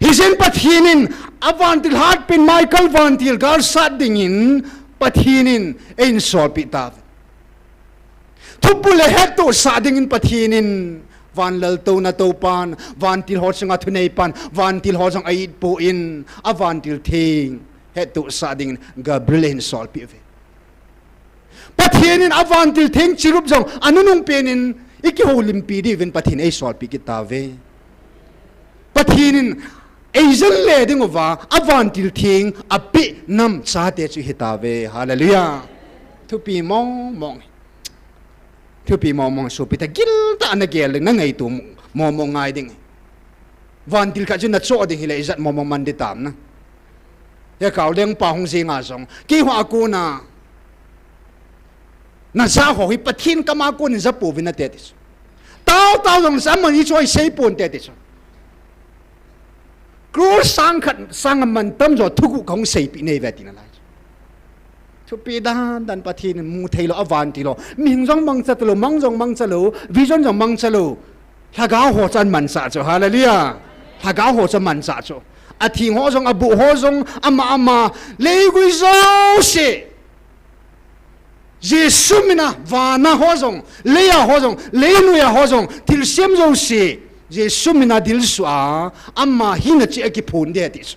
Hijeh in Pathen in avantil hatpen Michael vantil galsat dingin Pathen in eisolpeh tauve. Thupi le hettohsah dingin Pathen in van laltouna toupan, vantil ho chunga thuneipan, vantil ho jong a-it poi, avantil theng hettohsah dingin Gabriel eisolpeh uve. Pathen in avantil theng chirup jong anunung pen in ikihoulimpi diuvin Pathen eisolpeh kit tauve. Pathen in eijen le ding uva avantil theng apeh nam chate chu hi tauve. Hallelujah. Thupi mong mong. Thupi mong mong, sopite, giltah a na gel ding, na ngaito mong mong ngai ding. Vantil khat chu na choh ding hile ijat mong mong man ding tam na. Hia Kaoleng pa hung jing a jong, keiho a kona na ja ho hi Pathen kama konin ja pouvin nate ti chu. Tao tao jong sa man i choi sei ponte ti chu. Crore sang khat sang a man tamjo thuguh kahung seipeh nei ve tina lai. Thupi dan dan Pathen in mu theilou, avantil ho. Mihing jong mangcha talou, mang jong mangcha lou, vision jong mangcha lou. Lhagao ho chu amanchah chu. Hallelujah. Lhagao ho chu amanchah chu. Atheng ho jong, abuh ho jong, ama ama, leigui jouse. Jesu mina vana ho jong, leiya ho jong, leinoiya ho jong, thilsem jouse Jesu mina dilsu a, ama hina cheh a kiphon ding ahi ti chu.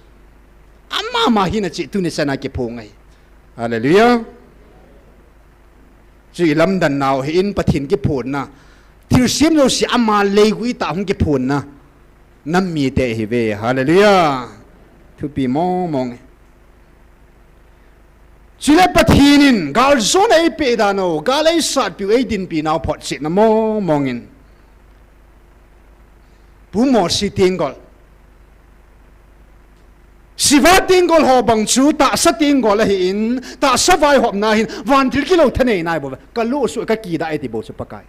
Ama ama hina cheh tuni chan a kiphong ahi. Hallelujah. Chu ilamdan nau hi in Pathen kiphonna. thilsem jouse ama leigui tah hung kiphonna nam mite ihiuve. Hallelujah. Thupi mong mong e. Chule Pathen in galjona eipeh dan u, gal eisatpiu, eidinpi nau photchetna mong mong in Pu Mosi tenggol, Shiva tenggol ho bang chu tahsa tenggol ahin, tahsa vaihopna hin vantil kilou thaneina ahi bouve. Kalo suh, kakidah e ti bou chu Pakai.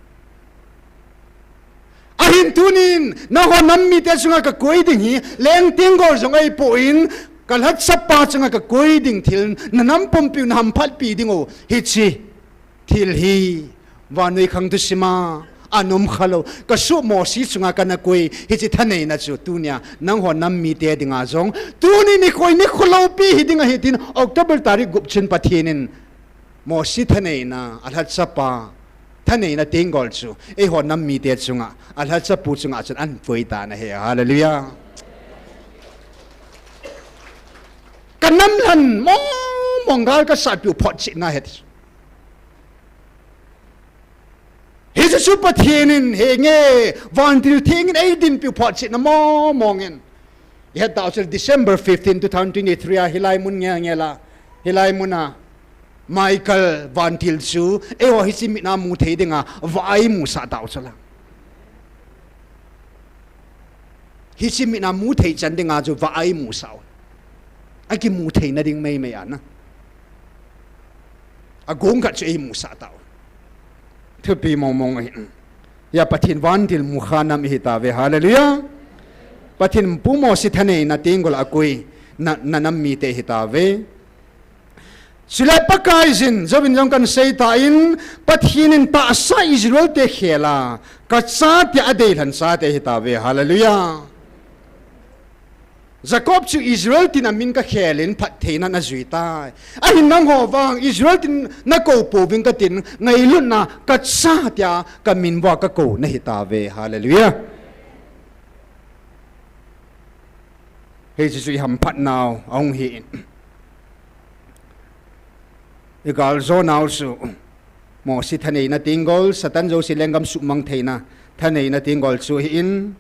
Ahin tunin nangho nam mite chunga kakoi ding hi leng tenggol jong ahipon, kalhachapa chunga kakoi ding thil, nanam pumpiu, nahamphatpi dingu hiche thil hi vannoi khang thusima anom khalou, kasoh Mosi chunga kana koi, hiche thaneina chu tunia nangho nam mite dinga jong tuni nikho, nikho loupi hiding ahi tin, October tarik gup chun Pathen in Mosi thaneina, alhachapa thaneina tenggol chu eiho nam mite chunga, alhachapu chunga chun ahin koi tan ahi. Hallelujah. Kanam lhan mong mong, gal kasatpiu photchetna ahi. Hiche chu Pathen in henge, vantil theng in eidinpiu photchetna mong mong in. Ihet tau chu December fifteen, two thousand twenty-three a hilai mun ngel ngel a, hilai mun a Michael vantil chu eiho hiche mit a mu thei dinga vah a eimusah tau chu la. Hiche mit a mu thei chan dinga chu vah a eimusah u. Akimu theina ding mei mei a na. Agong khat chu eimusah tau. Thupi mong mong ahi. Hia Pathen vantil mukha nam ihi tauve. Hallelujah. Pathen Pu Mosi thaneina tenggol a akoi na, nanam mite ihi tauve. Chule Pakaiyin, jouvin jong kahin sei tan, Pathen in tahsa Israel te khel a, kacha tia adeilhen chate ahi tauve. Hallelujah. Jacob chu Israel tin amin kakhel in phattheina ana jui tai. Ahin nangho vang Israel tin nakou pouving katin, ngailutna kacha tia kamin uva kakou nahi tauve. Hallelujah. Hiche chu ihamphat nau ahung hi in. Igaljou nau chu Mosi thaneina tenggol, Satan jouse lenggam suhmang theina thaneina tenggol chu ahi in.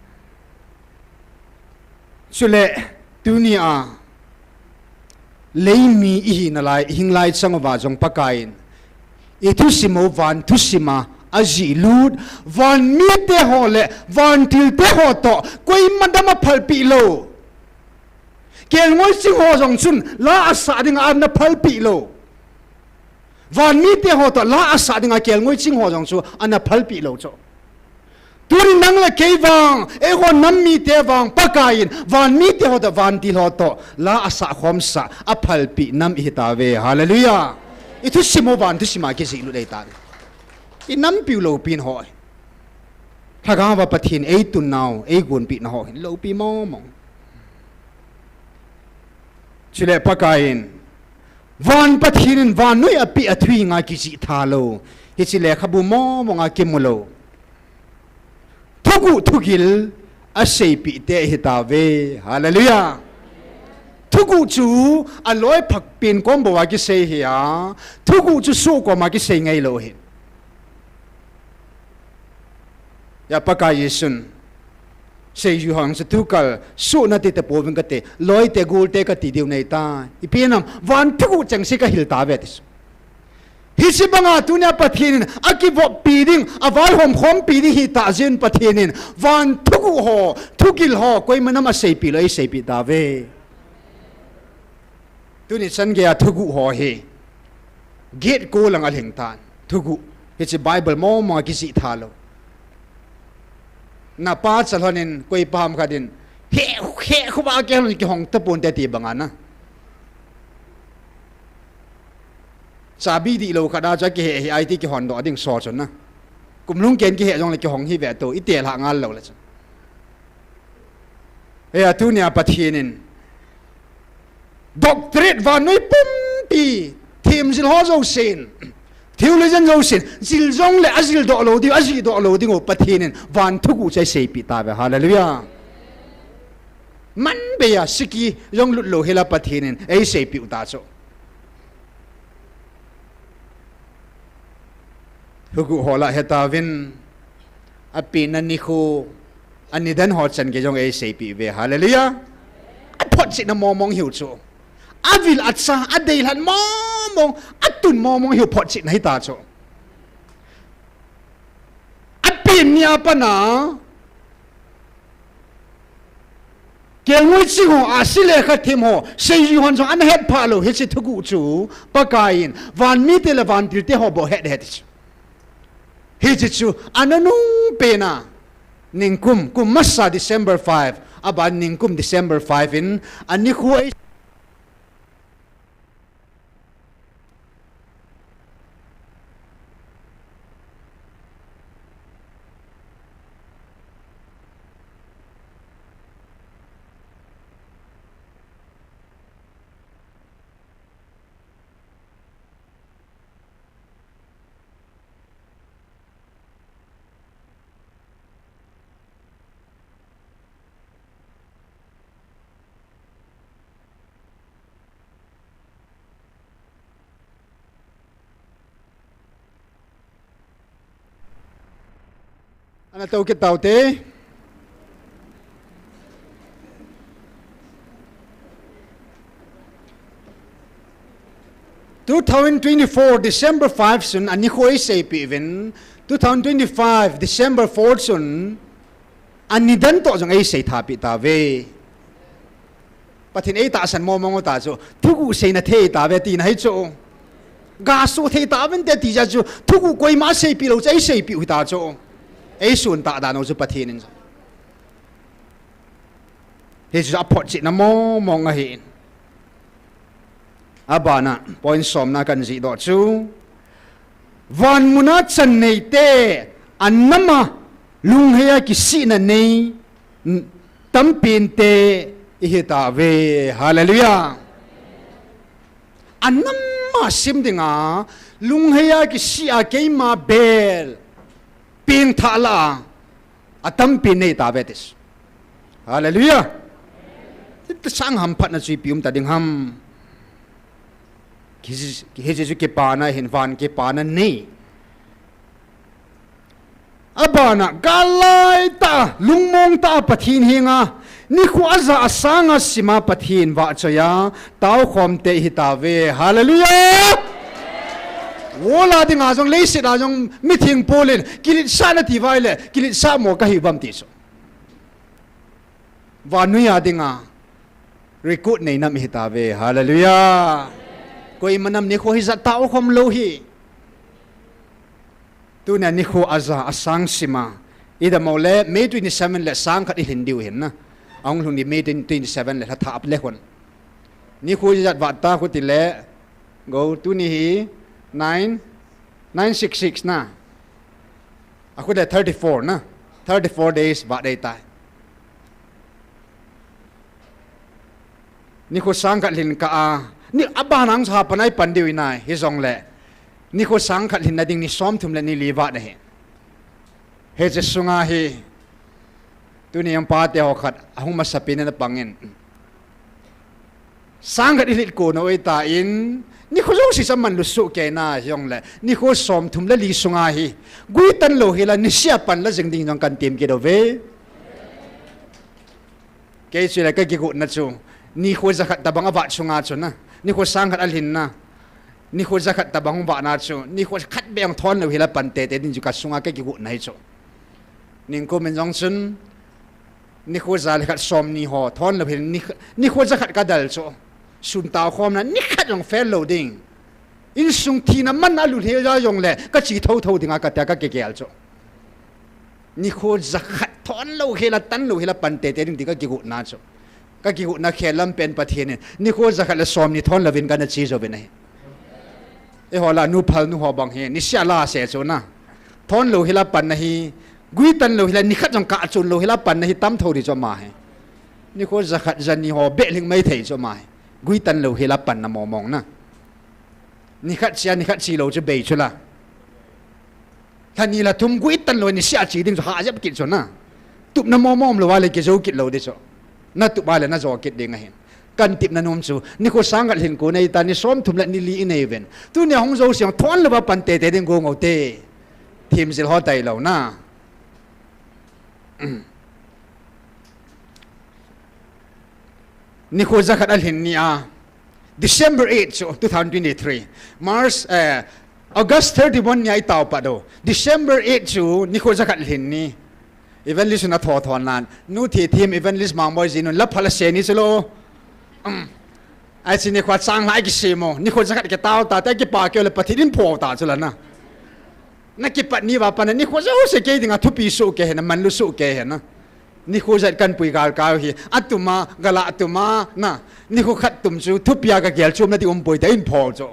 Chule tunia leimi ihina lai, ihing lai chang uva jong Pakaiyin ithusim u van thusim a ajihlut, van mite ho le vantil te ho toh koima dam aphalpeh lou. Kelngoi ching ho jong chun la asah dinga ana phalpeh lou. Van mite ho toh la asah dinga kelngoi ching ho jong chu ana phalpeh lou chu. Tuni nang le kei vang, eiho nam mite vang, Pakaiyin van mite ho toh, vantil ho toh la asah khomsah, aphalpeh nam ihi tauve. Hallelujah. Ithusim u van thusim a kijihlut ahitan. Inampiu loupin ho. Lhagao va Pathen eitun nau, eigonpeh nau hin loupi mong mong. Chule Pakaiyin, van Pathen in vannoi apeh a thuhing a kijih tha lou, hiche lekhabu mong mong a kimu lou, thuguh thugil aseipeh te ahi tauve. Hallelujah. Thuguh chu aloi phakpen kom bou a kisei ahi a, thuguh chu soh kom a kisei ngailou ahi. Hia Pakai Jesun seijui hon chu tukal soh nati tapouving kate, loite golte kati diu neitai. Ipi ham, van thuguh chengse kahil tauve ti chu. Hiche banga tunia Pathen in akivoppi ding, avaihom khompi ding ahitah jeh in Pathen in van thuguh ho, thugil ho, koima nam aseipeh lou, eiseipeh tauve. Tuni chan geiya thuguh ho hi gate ko lang alhing tan. Thuguh. Hiche Bible mong mong a kijih tha lou. Napa chalhon in koipa ham khat in he, he khuba kihon kihong taponte ti banga na. Chabi dihlou khat a chu akihe hih a iti kihondoh ding so chun na. Kumlhung ken kihe jongle kihong hih ve to, itelhah ngal lou le chun. Hia tunia Pathen in doctorate vannoi pumpi, themjil ho jousen, theologian jousen jil jongle ajildoh lou ding, ajihdoh lou dingu Pathen in van thuguh chu eiseipeh tauve. Hallelujah. Manbeiya siki jong lut lou hela Pathen in eiseipeh u ta chu. Thuguh ho lah hetauvin, Apenna nikho, anidan ho chan gei jong eiseipeh uve. Hallelujah. Aphotchetna mong mong hiu chu. Avil acha, adeilhen mong mong, atun mong mong hiu photchetna hita chu. Apen nia pat a, kelngoi ching ho, ahsi le khat them ho, seijui hon jong ana hetphah lou, hiche thuguh chu, Pakai in, van mite le vantil te ho bou ahet ahi ti chu. Hiche chu, ana nungpen a, ningkum, kum masa December five, aban ningkum December five in, anikho ei Ana tou kit taute. Two thousand twenty-four December five chun anikho eiseipeh uvin, two thousand twenty-five December four chun anidan toh jong eiseithapeh tauve. Pathen eitahsan mong mong u ta chu, thuguh seina thei tauve tina hi chu. Gasoh thei tauvinte ti jeh chu, thuguh koima aseipeh lou chu eiseipeh u hita chu. Eisutah dan u chu Pathen in chu. Hichu aphotchetna mong mong ahin. Abana, point somna kahin jihdoh chu, van muna chan neite, anam a lungheiya kisihna nei, tampen te ihitauve. Hallelujah. Anam a sim dinga, lungheiya kisih a keima bel, pengthah lah a, atampen neitauve ti chu. Hallelujah. Hitia sang hamphatna chu ipi umta ding ham. Hiche, hiche chu kipana ahin, van kipana nei. Abana, gal laitah a, lungmong tah a Pathen henga, nikho aja asanga sima Pathen vahchoiya, taokhom te ihitauve. Hallelujah! World a dinga jong, leiset a jong, mitheng pol in, kiletsahna ti uva ahile, kiletsah mo kahi uvam ti chu. Vannoi a dinga, record nei nam ihitauve. Hallelujah! Koima nam nikho hijat taokhom lou hi. Tunia nikho aja asang sima, idam u le May twenty-seven le sang khat ilhin diu ahin na. Ahung lhung ding May twenty-seven le lha thah le khun. Nikho ijat vah ta khu tile, go tuni hi nine, nine six six na. Akhu le thirty-four na. Thirty-four days vah dei tai. Nikho sang khat lhin kah a, ni abana jong sa panai pan diu inai, hijongle. Nikho sang khat lhinna ding ni somthum le ni li vah dei ahi. Hiche sunga hi, tuni jong pate ho khat, ahung masapen in apangin. Sang khat ilhin kon u ahitan, nikho jouse chu amanlu soh kei na hijongle, nikho somthum le li sunga hi, guitan lou hila, nisea pan la jing ding jong kahin tem kit uve. Kei chule kakigotna chu, nikho jakhat tobang avah sunga chu na, nikho sang khat alhinna, nikho jakhat tobang hung vahna chu, nikho khat beh jong thon lou hila pan tete ding chu kasunga kakigotna hi chu. Ningkum in jong chun, nikho ja le khat somni ho thon lou hila, ni, nikho jakhat kadel chu. Sun taokhomna, nikhat jong fail lou ding. Insung thina man a lut hel jongle, kache thotho dinga katia kakigel chu. Nikho jakhat thon lou hila, tan lou hila pan tete ding ti kakigotna chu. Kakigotna khel lam pen Pathen in, nikho jakhat le somni thon louvin kana che jouvin ahi. Eiho la nu phal nu ho bang hi, nisea la se chu na. Thon lou hila pan ahi, guitan lou hila, nikhat jong kah chun lou hila pan ahi, tam tho ding chu ama hi. Nikho jakhat jani ho, beh lhing mai thei chu ama hi. Guitan lou hila panna mong mong na. Nikhat che a, nikhat che lou chu bei chu la. Lha ni lha thum guitan lou, nisea che ding chu hah jep kit chu na. Tupna mong mong umlou a le kijo kit lou ding chu. Natup a le najo kit ding ahin. Kahin tepna nom chu, nikho sang khat lhin kon ahitan, ni somthum le ni li inei uvin. Tunia hung jouse jong thon louva pan tete ding gong u te. Themjil ho tailou na. Nikho jakhat alhin ni a, December eight chu two thousand twenty-three, March, eh, August thirty-one ni a itao pat u. December eight chu nikho jakhat lhin ni. Evangelist na tho tho nan. Nu thi thim evangelist Mangboi ji nun la phala se ni chu lo. Um. Ai chi nikho chang lai kisemo. Nikho jakhat kitao ta, te kipa keu le Pathen in pho ta chu la na. Na kipat ni va pa na nikho jouse kei dinga thupi su ke he na, manlu su ke he na. Nikho jat kan pui gal kau hi. Atuma, gala atuma, na. Nikho khat tum chu, thupia ka gel chum na ti um pui ta in pho chu.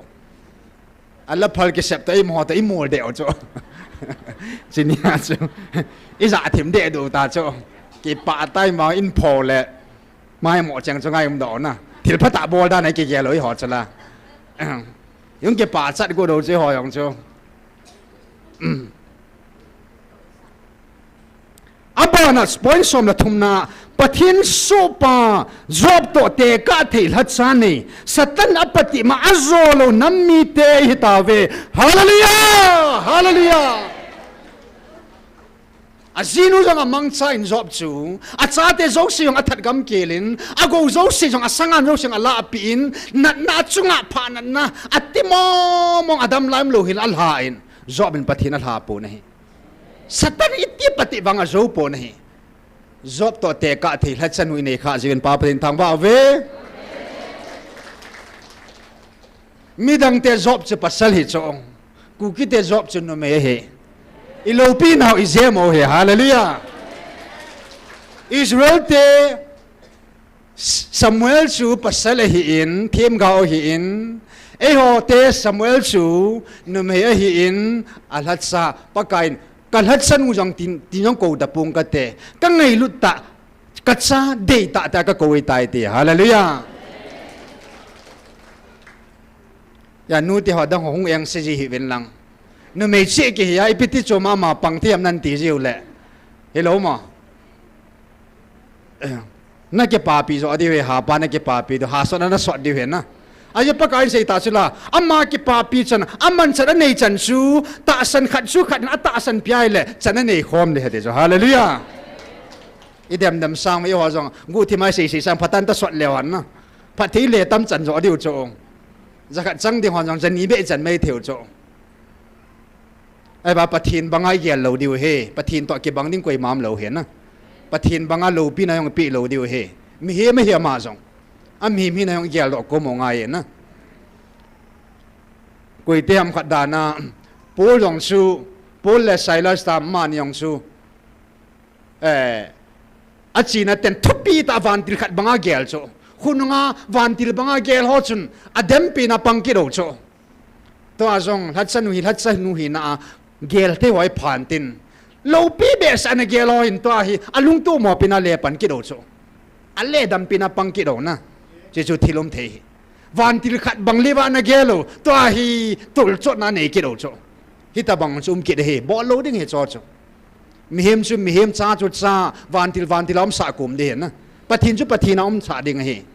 Ala phal kisep ta i mo ta i mol de chu. Chi ni a chu. I ja thim de du ta chu. Kipa tai ma in pho le. Mai mo cheng chu ngai um do na. Thil pha ta bol da na ki gel lo i ho chu la. Yung kipa chat go do chu ho yong chu. Abana point som le thumna, Pathen sohpa, Job toh tekah thei lhacha nei, Satan apatih ma a jo lou nam mite hi tave. Hallelujah! Hallelujah! Ajinu jong amangcha in Job chu, achate jouse jong athat gam kelin, agou jouse jong, asangan jouse jong alahpeh in, natna achunga pha natna, ati mong mong adam laim lou hin alha in, Job in Pathen alha pon ahi. Satan iti pati vang ajo pon ahi. Job toh tekah thei lhacha nu inei kha jiuvin Pa Pathen thangvah uve. Midang te Job chu pasal hi chu. Kuki te Job chu numei ahi. I loupi nau i jem u hi. Hallelujah. Israel te Samuel chu pasal ahin, themgao ahin, eiho te Samuel chu numei ahin, alhacha, Pakaiyin, ka lhacha nu jong tin, tin jong kou ta pong kate, ka ngailut tah, ka cha dei tah tah ka kou tai ti. Hallelujah. Ya nu te ho dang ho hung eng se ji hih un lang. Numei cheh kihi a, ipi ti chu mama pang ti am nan ti jiu le. Hilou mo. Na kipapi jo diu hi, hapa na kipapi diu, hasotna na sot diu hi na. Ahi Pakaiyin asei ta chu la, ama kipapi chan, aman chan anei chan chu, tahsan khat chu khat in atahsan pi ahile, chan anei khom ding ahi ti chu. Hallelujah. I dem dem sang mai ho jong, guhthim a sei sei sang phat a ta sot leu hen na. Phat thei le tam chan jo diu chu. Jakhat chang ding ho jong, jani beh chan mai thei u chu. Ahivang Pathen banga i gel lou diu ahi. Pathen toh kibang ding koima umlou ahi na. Pathen banga loupina jong pe lou diu ahi. Mihem ahi ama jong. Amihem hina jong i geldoh kom u ngai ahi na. Koite ham khat dan a, Paul jong chu, Paul le Silas ta amani jong chu. Eh, achena ten thupi tah vantil khat banga gel chu. Khonunga vantil banga gel ho chun adempi na pang kit u chu. Tua jong lhacha nu hi, lhacha nu hina a gel thei ho hi phan tin. Loupi behseh a na gel ho hin tua hi alungtup mo pi na le pan kit u chu. Ale dampi na pang kit u na. Chu chu thil um thei hi. Vantil khat bang le va na gel u. Tua hi tulchotna nei kit u chu. Hitabang chu um kit ahi. Bol lou ding ahi chu chu. Mihem chu mihem, cha chu cha, vantil vantil a um sah kom ding ahi na. Pathen chu Pathen a um sah ding ahi.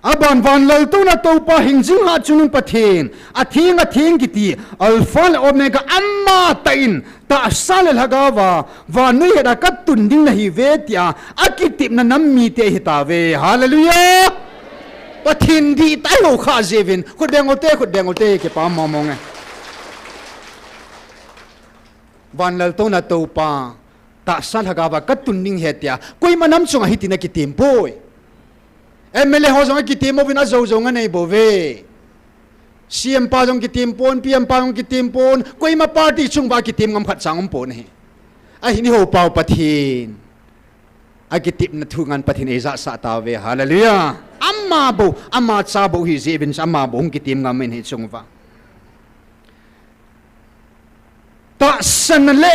Aban van laltouna Toupa hingjing hatchungnung Pathen, atheng atheng kiti, Alpha le Omega ama tah in, tahsa le lhagao va, vannoi het a katun ding nahi uve tia, akitepna nam mite ahi tauve. Hallelujah! Pathen dihtah i hou khah jeh uvin, khut beng u te, khut beng u te, kipah mong mong e. Van laltouna Toupa, tahsa lhagao va katun ding ahi tia, koima nam chunga hitin akitem poi. M L A ho jong akitem uvin, ajou jong anei bou ve. C M pa jong kitem pon, P M pa jong kitem pon, koima party chung va kitem ngam khat chang um pon ahi. Ahin i hou pau Pathen. Akitepna thu ngan Pathen eija sah tauve. Hallelujah. Ama bou, ama cha bou hi jeh uvin ama bou hung kitem ngam in hiche chung va. Tahsanna le,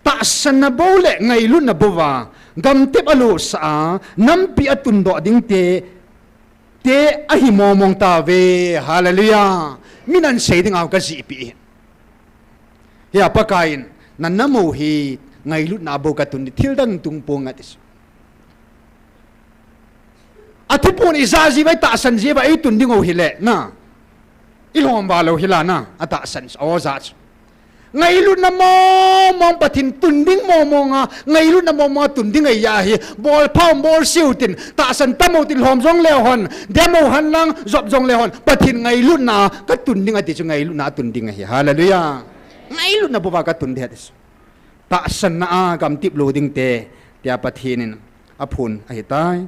tahsanna bou le ngailutna bou va, gamtep alo sah a, nampi atundoh ding te, te ahi mong mong tauve. Hallelujah. Min asei ding a kajih pi. Hia Pakaiyin, na nam u hi ngailutna bou katun ding, thil dang tung pong ati chu. Athupon ija jeh uva, tahsan jeh uva eitun ding u hile, na. Ilhom valou hilana, atahsan chu, aw ja chu. Ngailutna mong mong Pathen tun ding mong mong a, ngailutna mong mong a tun ding ahi a hi, bol phau bol siu tin, tahsan tam u tin lhom jong leu hen, dem u hen lang, jop jong leu hen, Pathen ngailutna a ka tun ding ati chu ngailutna a tun ding ahi. Hallelujah. Ngailutna bou a ka tun ding ati chu. Tahsanna a gamtip lou ding te, tia Pathen in aphon ahitai.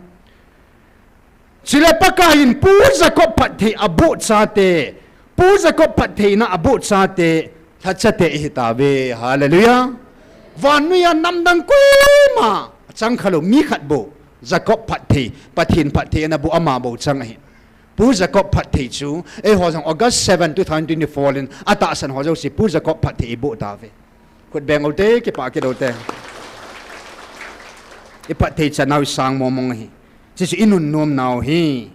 Chule Pakai in Pu Jacob phatthei aboh chate, Pu Jacob phattheina aboh chate, lhachate ihi tauve. Hallelujah. Vannoi a namdang koima chang khalou mi khat bou, Jacob phatthei, Pathen phatthei ana boh ama bou chang ahi. Pu Jacob phatthei chu, eiho jong August seven, two thousand twenty-four in atahsan ho jouse Pu Jacob phatthei iboh tauve. Khut beng u te, kipah kit u te. I phatthei chan nau i sang mong mong ahi. Chuchu i nunnom nau hi.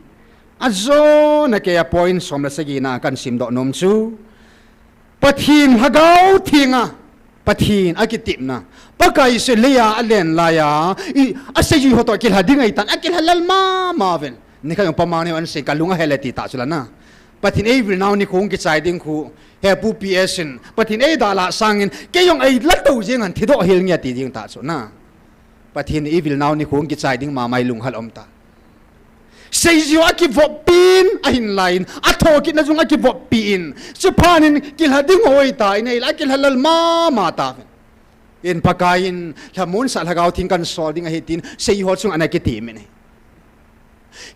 Ajona kei a point som le sagi na kan simdoh nom chu, Pathen Lhagao Theng a, Pathen a kitepna, Pakai chu lei a alen lai a, i, aseijui ho toh kilha ding ahitan, akilha lel mama uvin. Nikhat jong pamang neo an sei, ka lung ahel e ti tah chu la na. Pathen eivil nau nikho hung kichai ding khu, he Pu P S in, Pathen eidalha sangin, kei jong eilha tou jeng hen, thi doh hel nge ti ding tah chu na. Pathen eivil nau nikho hung kichai ding mama i lunghel um ta. Seijui ho akivop pin, ahin lai in, athoh kitna jong akivop pin. Chuphat in, kilha ding hoi ta, i nei la, akilha lel mama ta. In Pakai in, lhamon sa Lhagao Theng kan sol ding ahi tin, seijui ho chung ana kitep in ahi.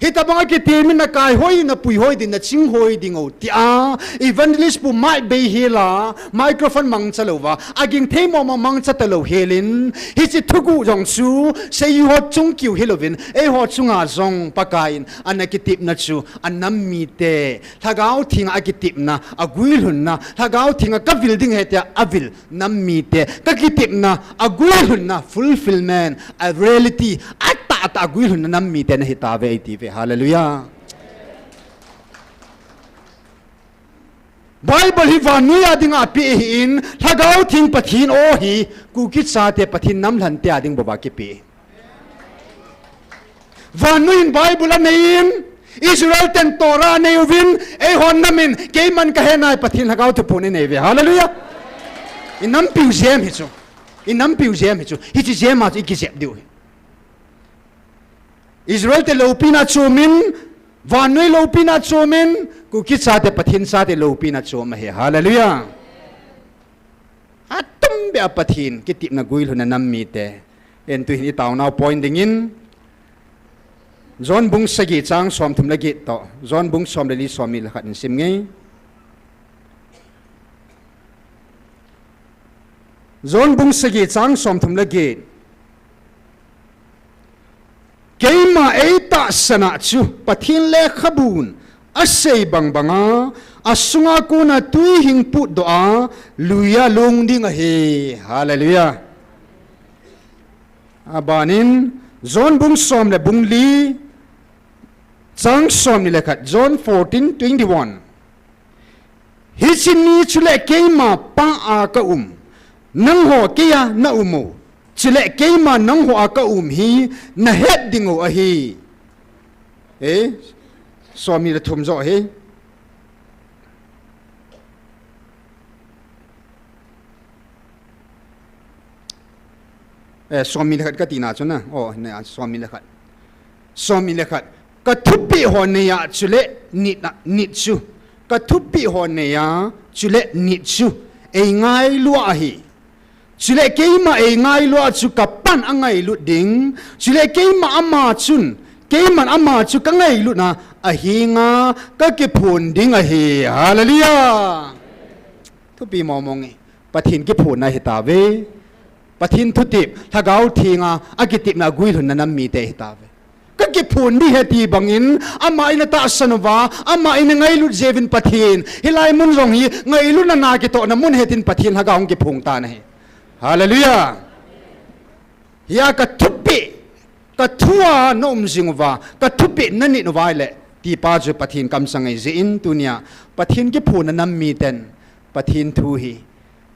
Hitabang a kitep in na kai hoi, na pui hoi ding, na ching hoi ding o, tia, evangelist pu mai bei hi la, microphone mangcha louva, aging thei mong mong mangcha talou hel in, hiche thuguh jong chu, seijui ho chung kiu hilouvin, eiho chunga jong Pakai in, ana kitepna chu, anam mite, Lhagao Theng a kitepna, aguilhunna, Lhagao Theng a ka vil ding ahi tia, avil, nam mite, ka kitepna, aguilhunna, fulfillment, a reality, atah tah aguilhunna nam mite nahi tauve, eiti uve. Hallelujah. Bible hi vannoi a dinga apeh ahin, Lhagao Theng Pathen o hi, Kuki chate Pathen namlhante a ding bou a kipeh. Vannoi in Bible anei in, Israel ten Torah anei uvin, eihon nam in, keiman kahe nai Pathen Lhagao thuphon inei uve. Hallelujah. I nampiu jem hi chu. I nampiu jem hi chu. Hiche jem a chu i kijep diu hi. Israel te loupina chom in, vannoi loupina chom in, Kuki chate Pathen chate loupina chom ahi. Hallelujah. Atum beh a Pathen kitepna guilhunna nam mite. Eituhin i taonau point dingin, John bung sagi chang somthum le get toh, John bung som le li, somni le khat in sim nge. John bung sagi chang somthum le get. Keima eitahsan a chu Pathen lekhabun asei bang banga, asunga kona twi hing putdoh a, luia long ding ahi. Hallelujah. Abanin, John bung som le bung li, chang somni le khat, John fourteen twenty-one. Hiche ni chule keima Pa a ka um, nangho kei a na um u, chule keima nangho a ka um hi na het ding u ahi. Eh, somni le thum joh hi. Eh, somni le khat ka tina chu na. Oh, na, somni le khat. Somni le khat. Ka thupeh ho nei a chule nit a, nit chu. Ka thupeh ho nei a chule nit chu. Eingailu ahi. Chule keima eingailu a chu ka Pan angailut ding. Chule keima ama chun. Keiman ama chu ka ngailut na. Ahinga ka kiphon ding ahi. Hallelujah. Thupi mong mong e. Pathen kiphonna hi tauve. Pathen thutep, Lhagao Theng a, akitepna guilhunna nam mite hi tauve. Ka kiphon ding ahi ti bangin, ama in atahsan uva, ama in angailut jeh uvin Pathen. Hilai mun jong hi, ngailutna na kitohna mun ahi tin Pathen Lhagao hung kiphong tan ahi. Hallelujah. Hia ka thupeh, ka thu a na um jing uva, ka thupeh na nit uva ahile, ti pa chu Pathen kamchang ahi jeh in tunia, Pathen kiphonna nam miten, Pathen thu hi,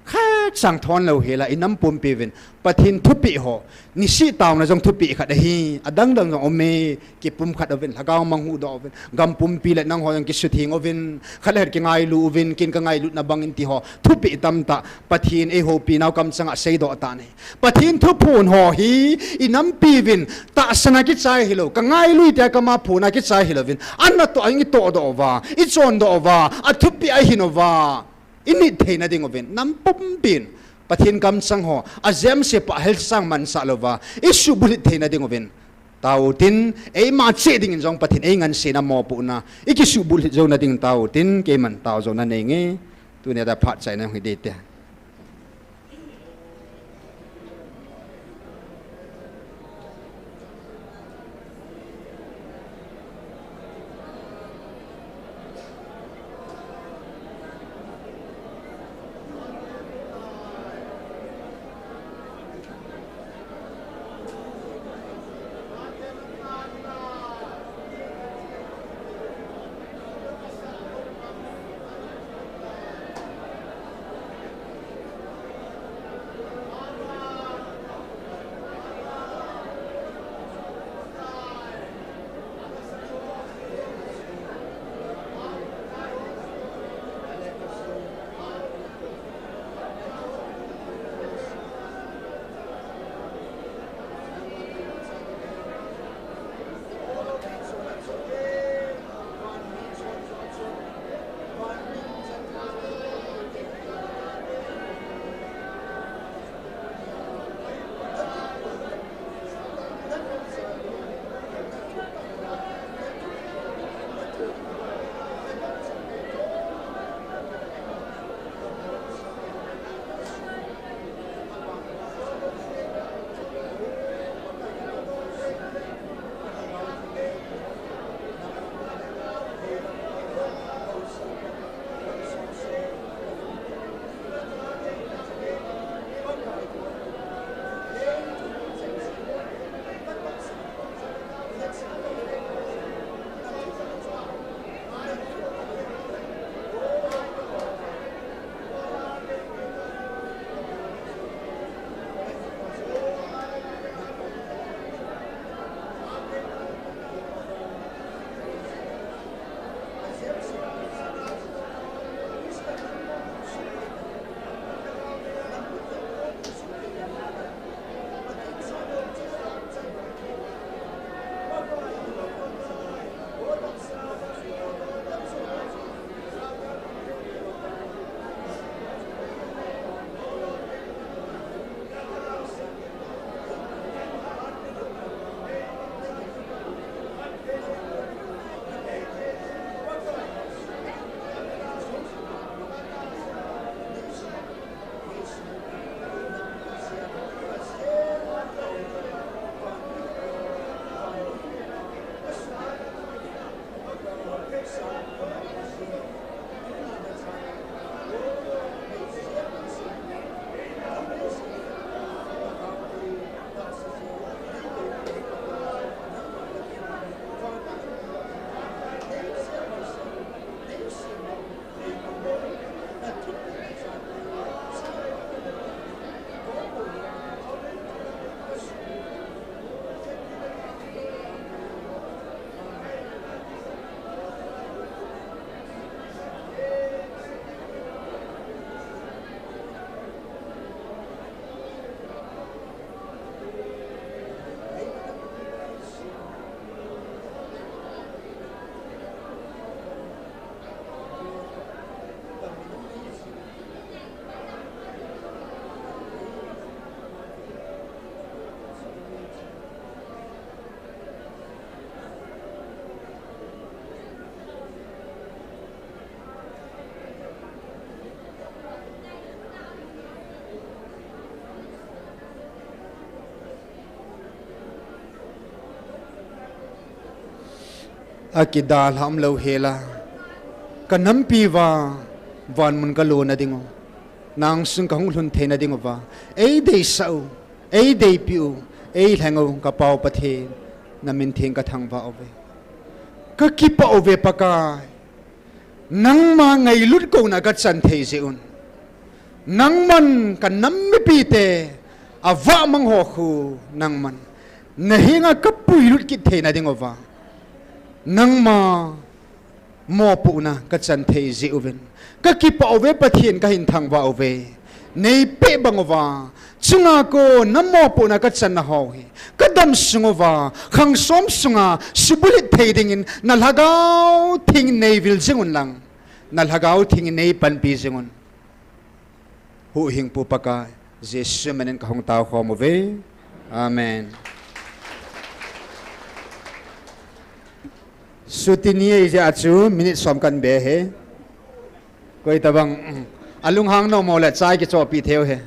Khat chang thon lou hela, i nam pumpi uvin Pathen thupeh ho, nisih taona jong thupeh khat ahi, adang dang jong um e, kipumkhat uvin, lhagao mang huhdoh uvin, gam pumpi le nangho jong kisutheng uvin, khat le khat kingailu uvin, ken kangailutna bangin ti ho, thupeh tamtah, Pathen eihoupi nau kamchanga seidoh tan ahi. Pathen thuphon ho hi, i nampi uvin, tahsan a kichai hilou, kangailu tia kama phon a kichai hilou vin, anatoh a i tohdoh uva, i chondoh uva, athupeh ahin uva, i nit theina ding uvin, nam pumpin, Pathen kamchang ho, ajemse pa helsang mansah louva, i suhbulhit theina ding uvin. Tao tin, eima cheh dingin jong Pathen eingansena mopohna, i kisuhbulhit jouna ding tao tin, keiman tao jouna neinge, tunia da phat chaina hung hi ding te. Akidalhah umlou hela, kanampi uva vanmun kalona dingu, nang sung kahung lhun theina dinguva eideisah u, eideipi u, eilheng u, ka Pau Pathen, na min theng kathangvah uve. Kakipah uve Pakai. Nangma ngailut kona kachan thei jeh un, Nangman ka nam mipite avahmang ho khu nangman nahenga kapuilut kit theina dinguva, nangma mopohna kachan thei jeh uvin kakipah uve Pathen, kahin thangvah uve. Neipeh bang uva chunga kon namopohna kachanna ho hi kadam sung uva khangsom sunga subulhit thei dingin nalhagao theng neivil jing unlang, nalhagao theng neipanpi jing un. Huhhingpu Pakai Jesu minin kahung taokhom uve. Amen. Sutini ahijeh a chu minute som kanbe e. Koitobang alunghang nom uleh chai kichohpeh thei uve.